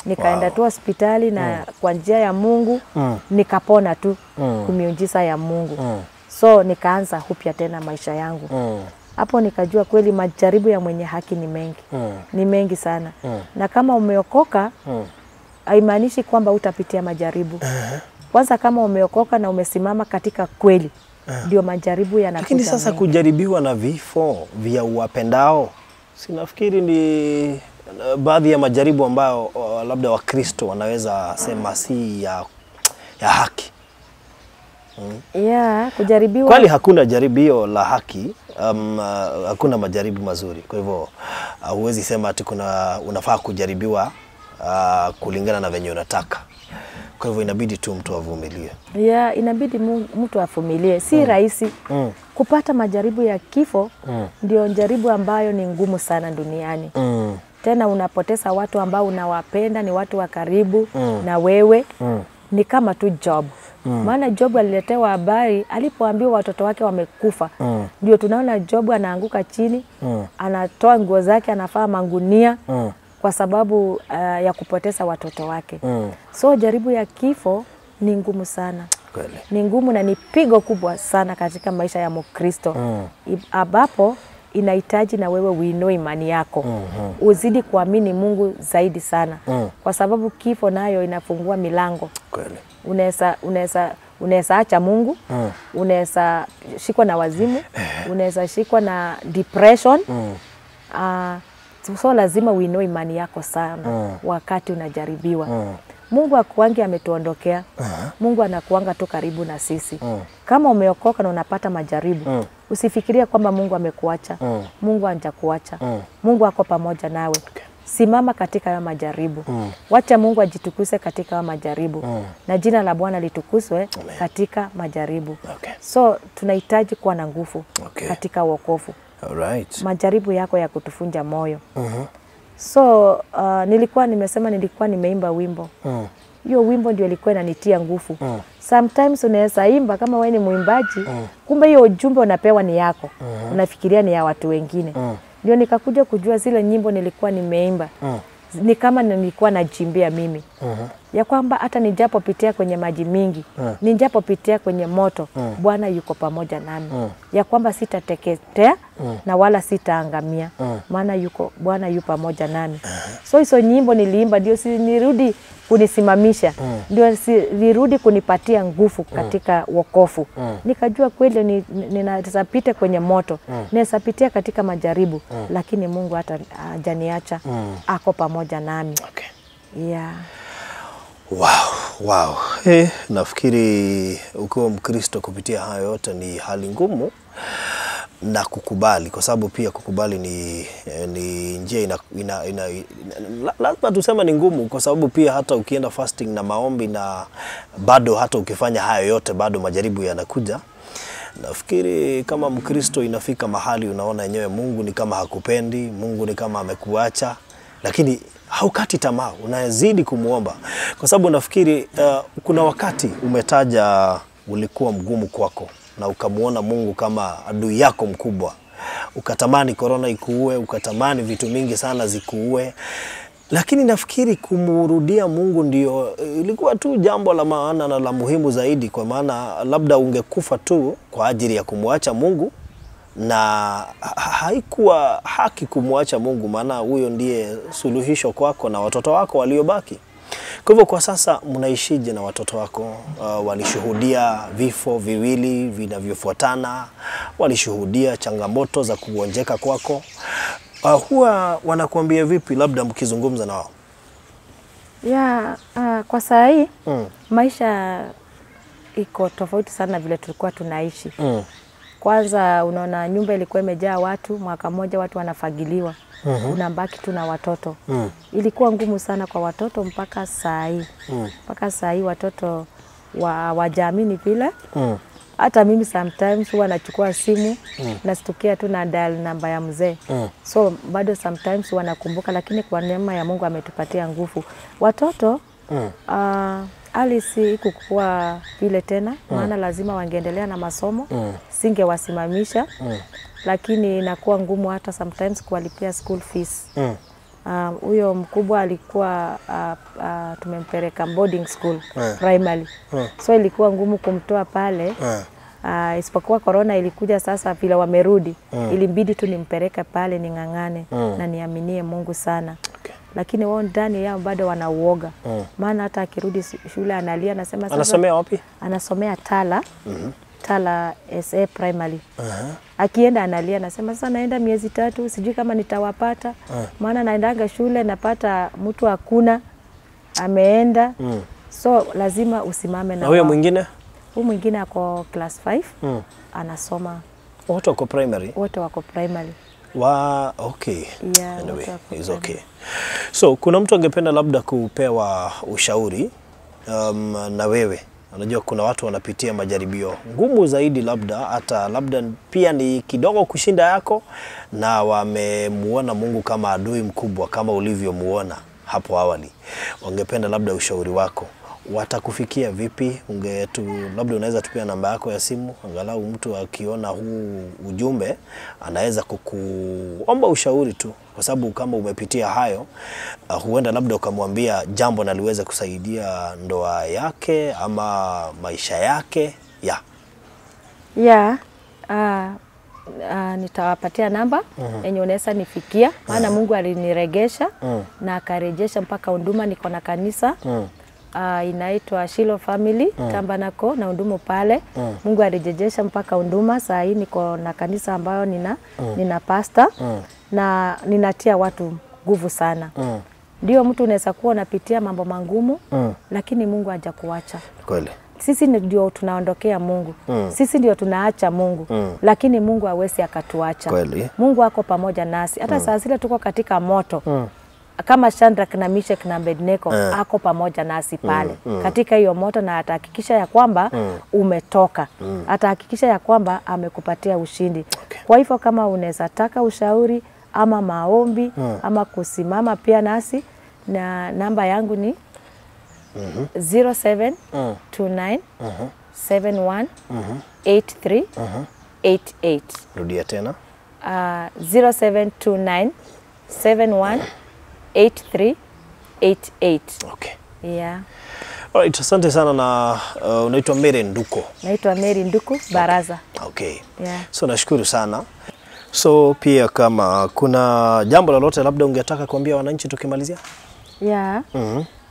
Nikaenda tu hospitali na kwa njia ya Mungu nikapona tu kwa miujiza ya Mungu. So nikaanza upya tena maisha yangu. Hapo nikajua kweli majaribu ya mwenye haki ni mengi. Ni mengi sana. Na kama umeokoka haimaanishi kwamba utapitia majaribu. Kwanza kama umeokoka na umesimama katika kweli, ndio majaribu yanakuja. Lakini sasa mengi. Kujaribiwa na vifo vya uwapendao, sinafikiri ni baadhi ya majaribu ambayo labda Wakristo wanaweza sema si ya haki. Kujaribiwa. Kweli hakuna jaribio la haki, hakuna majaribu mazuri. Kwa hivyo huwezi sema ati kuna unafaa kujaribiwa kulingana na venye unataka. Kwa hivyo inabidi tu mtu avumilie. Inabidi mtu avumilie. Si rahisi. Kupata majaribu ya kifo ndio jaribu ambayo ni ngumu sana duniani. Tena unapoteza watu ambao unawapenda, ni watu wa karibu na wewe. Ni kama tu Job. Maana Job aliletewa habari alipoambiwa watoto wake wamekufa. Ndio tunaona Job anaanguka chini, anatoa nguo zake, anafaa mangunia kwa sababu ya kupoteza watoto wake. So jaribu ya kifo ni ngumu sana. Kweli. Ni ngumu na ni pigo kubwa sana katika maisha ya Mkristo. Ambapo inahitaji na wewe uinue imani yako. Uzidi kuamini Mungu zaidi sana. Kwa sababu kifo nayo inafungua milango. Kweli. Unaweza acha Mungu, unaweza shikwa na wazimu, unaweza shikwa na depression. So lazima uinue imani yako sana wakati unajaribiwa. Mungu akuangi ametuondokea. Mungu anakuanga tu karibu na sisi. Kama umeokoka na unapata majaribu, usifikirie kwamba Mungu amekuacha. Mungu hajakuacha. Mungu ako pamoja nawe. Simama katika hayo majaribu. Wacha Mungu ajitukuse katika hayo majaribu. Na jina la Bwana litukuzwe katika majaribu. So tunahitaji kuwa na nguvu katika wokovu. Alright. Majaribu yako ya kutufunja moyo. So nilikuwa nimesema nilikuwa nimeimba wimbo. Hiyo wimbo ndio ilikuwa inanitia nguvu. Sometimes unaweza imba kama wewe ni mwimbaji, kumbe hiyo ujumbe unapewa ni yako. Unafikiria ni ya watu wengine. Ndio nikakuja kujua zile nyimbo nilikuwa nimeimba. Ni kama nilikuwa najimbia mimi. Ya kwamba hata nijapopitia kwenye maji mingi, nijapopitia kwenye moto, Bwana yuko pamoja nami. Ya kwamba sitateketea na wala sitaangamia, maana yuko Bwana yu pamoja nami. So hizo nyimbo niliimba ndio si nirudi kunisimamisha, ndio si nirudi kunipatia nguvu katika wokovu. Nikajua kweli ninaweza pita kwenye moto, ninaweza pitia katika majaribu, lakini Mungu hata hajaniacha, ako pamoja nami. Okay. Yeah. Wow, wow. Nafikiri ukiwa Mkristo kupitia hayo yote ni hali ngumu na kukubali, kwa sababu pia kukubali ni njia lazima tuseme ni ngumu, kwa sababu pia hata ukienda fasting na maombi na bado hata ukifanya hayo yote bado majaribu yanakuja. Nafikiri kama Mkristo inafika mahali unaona yenyewe Mungu ni kama hakupendi, Mungu ni kama amekuacha, lakini haukati tamaa, unazidi kumuomba. Kwa sababu nafikiri kuna wakati umetaja ulikuwa mgumu kwako na ukamuona Mungu kama adui yako mkubwa. Ukatamani korona ikuue, ukatamani vitu mingi sana zikuue. Lakini nafikiri kumurudia Mungu ndio ilikuwa tu jambo la maana na la muhimu zaidi, kwa maana labda ungekufa tu kwa ajili ya kumwacha Mungu, na haikuwa haki kumwacha Mungu, maana huyo ndiye suluhisho kwako na watoto wako waliobaki. Kwa hivyo kwa sasa mnaishije na watoto wako? Walishuhudia vifo viwili vinavyofuatana, walishuhudia changamoto za kugonjeka kwako. Huwa wanakuambia vipi labda mkizungumza na wao? Ya, kwa saa hii maisha iko tofauti sana vile tulikuwa tunaishi. Kwanza unaona nyumba ilikuwa imejaa watu, mwaka mmoja watu wanafagiliwa. Unabaki tu na watoto. Ilikuwa ngumu sana kwa watoto mpaka saa hii. Mpaka saa hii watoto wajaamini vile. Hata mimi sometimes huwa nachukua simu, nastukia tu na dial namba ya mzee. So bado sometimes huwa nakumbuka, lakini kwa neema ya Mungu ametupatia nguvu. Watoto hali si kukua vile tena, maana lazima wangeendelea na masomo, singewasimamisha. Lakini inakuwa ngumu hata sometimes kuwalipia school fees. Huyo mkubwa alikuwa tumempeleka boarding school, primary. So ilikuwa ngumu kumtoa pale. Isipokuwa corona ilikuja sasa vile wamerudi, ilibidi tu nimpeleke pale ning'ang'ane na niaminie Mungu sana. Okay. Lakini wao ndani yao bado wanauoga. Maana hata akirudi shule analia, anasema sasa. Anasomea wapi? Anasomea Tala. Tala SA Primary. Akienda analia, anasema sasa naenda miezi 3, sijui kama nitawapata. Maana naendanga shule napata mtu hakuna, ameenda. So lazima usimame na huyo mwingine? Huyo mwingine ako class 5. Anasoma. Wote wako primary? Wote wako primary. Okay. Yeah, anyway, it's okay. So kuna mtu angependa labda kupewa ushauri na wewe. Unajua kuna watu wanapitia majaribio ngumu zaidi, labda hata labda pia ni kidogo kushinda yako, na wamemuona Mungu kama adui mkubwa kama ulivyomuona hapo awali. Wangependa labda ushauri wako. Watakufikia vipi? Labda unaweza tupia namba yako ya simu, angalau mtu akiona huu ujumbe anaweza kukuomba ushauri tu, kwa sababu kama umepitia hayo, huenda labda ukamwambia jambo na liweze kusaidia ndoa yake ama maisha yake. Nitawapatia namba yenye unaweza nifikia, maana Mungu aliniregesha na akarejesha mpaka Unduma. Niko na kanisa inaitwa Shiloh Family Tabernacle na Undumu pale. Mungu alirejesha mpaka Unduma. Saa hii niko na kanisa ambayo nina pastor na ninatia watu nguvu sana. Ndio mtu unaweza kuwa unapitia mambo magumu, lakini Mungu hajakuacha. Kweli. Sisi ndio tunaondokea Mungu. Sisi ndio tunaacha Mungu. Lakini Mungu hawezi akatuacha. Kweli. Mungu ako pamoja nasi. Hata saa zile tuko katika moto. Kama Shadrach na Meshach na Abednego, ako pamoja nasi pale katika hiyo moto, na atahakikisha ya kwamba umetoka. Atahakikisha ya kwamba amekupatia ushindi. Okay. Kwa hivyo kama unaweza taka ushauri ama maombi ama kusimama pia nasi, na namba yangu ni 0729 71 83 88. Rudia tena. 0729 71 83 88. Okay. Yeah. Alright, asante sana na unaitwa Mary Nduko. Naitwa Mary Nduku Baraza. Okay. Yeah. So nashukuru sana. So pia kama kuna jambo lolote labda ungetaka kuambia wananchi tukimalizia? Yeah.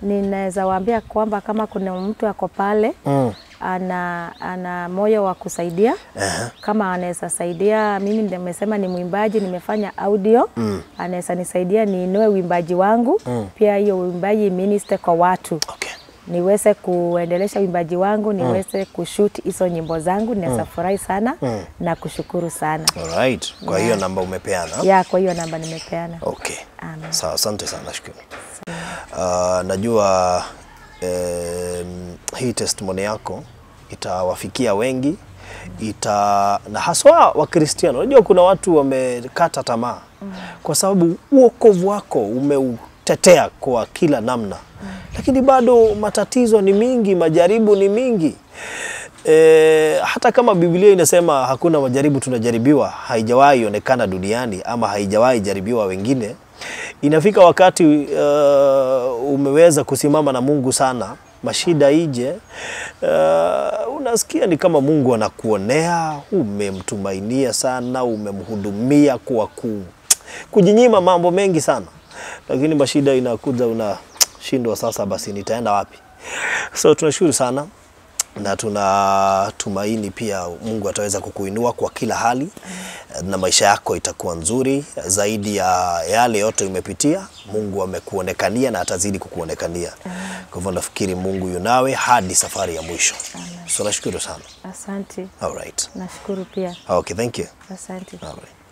Ninaweza waambia kwamba kama kuna mtu ako pale ana moyo wa kusaidia, kama anaweza saidia, mimi nimesema ni mwimbaji, nimefanya audio, anaweza nisaidia niinue uimbaji wangu, pia hiyo uimbaji minister kwa watu. Okay. Niweze kuendelesha uimbaji wangu, niweze kushoot hizo nyimbo zangu, ninaweza furahi sana na kushukuru sana. Alright. Kwa hiyo namba umepeana? Yeah, kwa hiyo namba nimepeana. Okay. Amen. Sawa, asante sana, nashukuru. Najua hii testimony yako itawafikia wengi, na haswa Wakristiano. Unajua kuna watu wamekata tamaa kwa sababu wokovu wako umeutetea kwa kila namna, lakini bado matatizo ni mingi, majaribu ni mingi. Hata kama Biblia inasema hakuna majaribu tunajaribiwa, haijawahi onekana duniani ama haijawahi jaribiwa wengine. Inafika wakati umeweza kusimama na Mungu sana, mashida ije, unasikia ni kama Mungu anakuonea, umemtumainia sana, umemhudumia kwa kujinyima mambo mengi sana, lakini mashida inakuja, unashindwa sasa, basi nitaenda wapi? So tunashukuru sana na tunatumaini pia Mungu ataweza kukuinua kwa kila hali na maisha yako itakuwa nzuri zaidi ya yale yote umepitia. Mungu amekuonekania na atazidi kukuonekania. Kwa hivyo nafikiri Mungu yunawe hadi safari ya mwisho. So nashukuru sana. Asante. All right. Nashukuru pia. Okay, thank you. Asante. All right.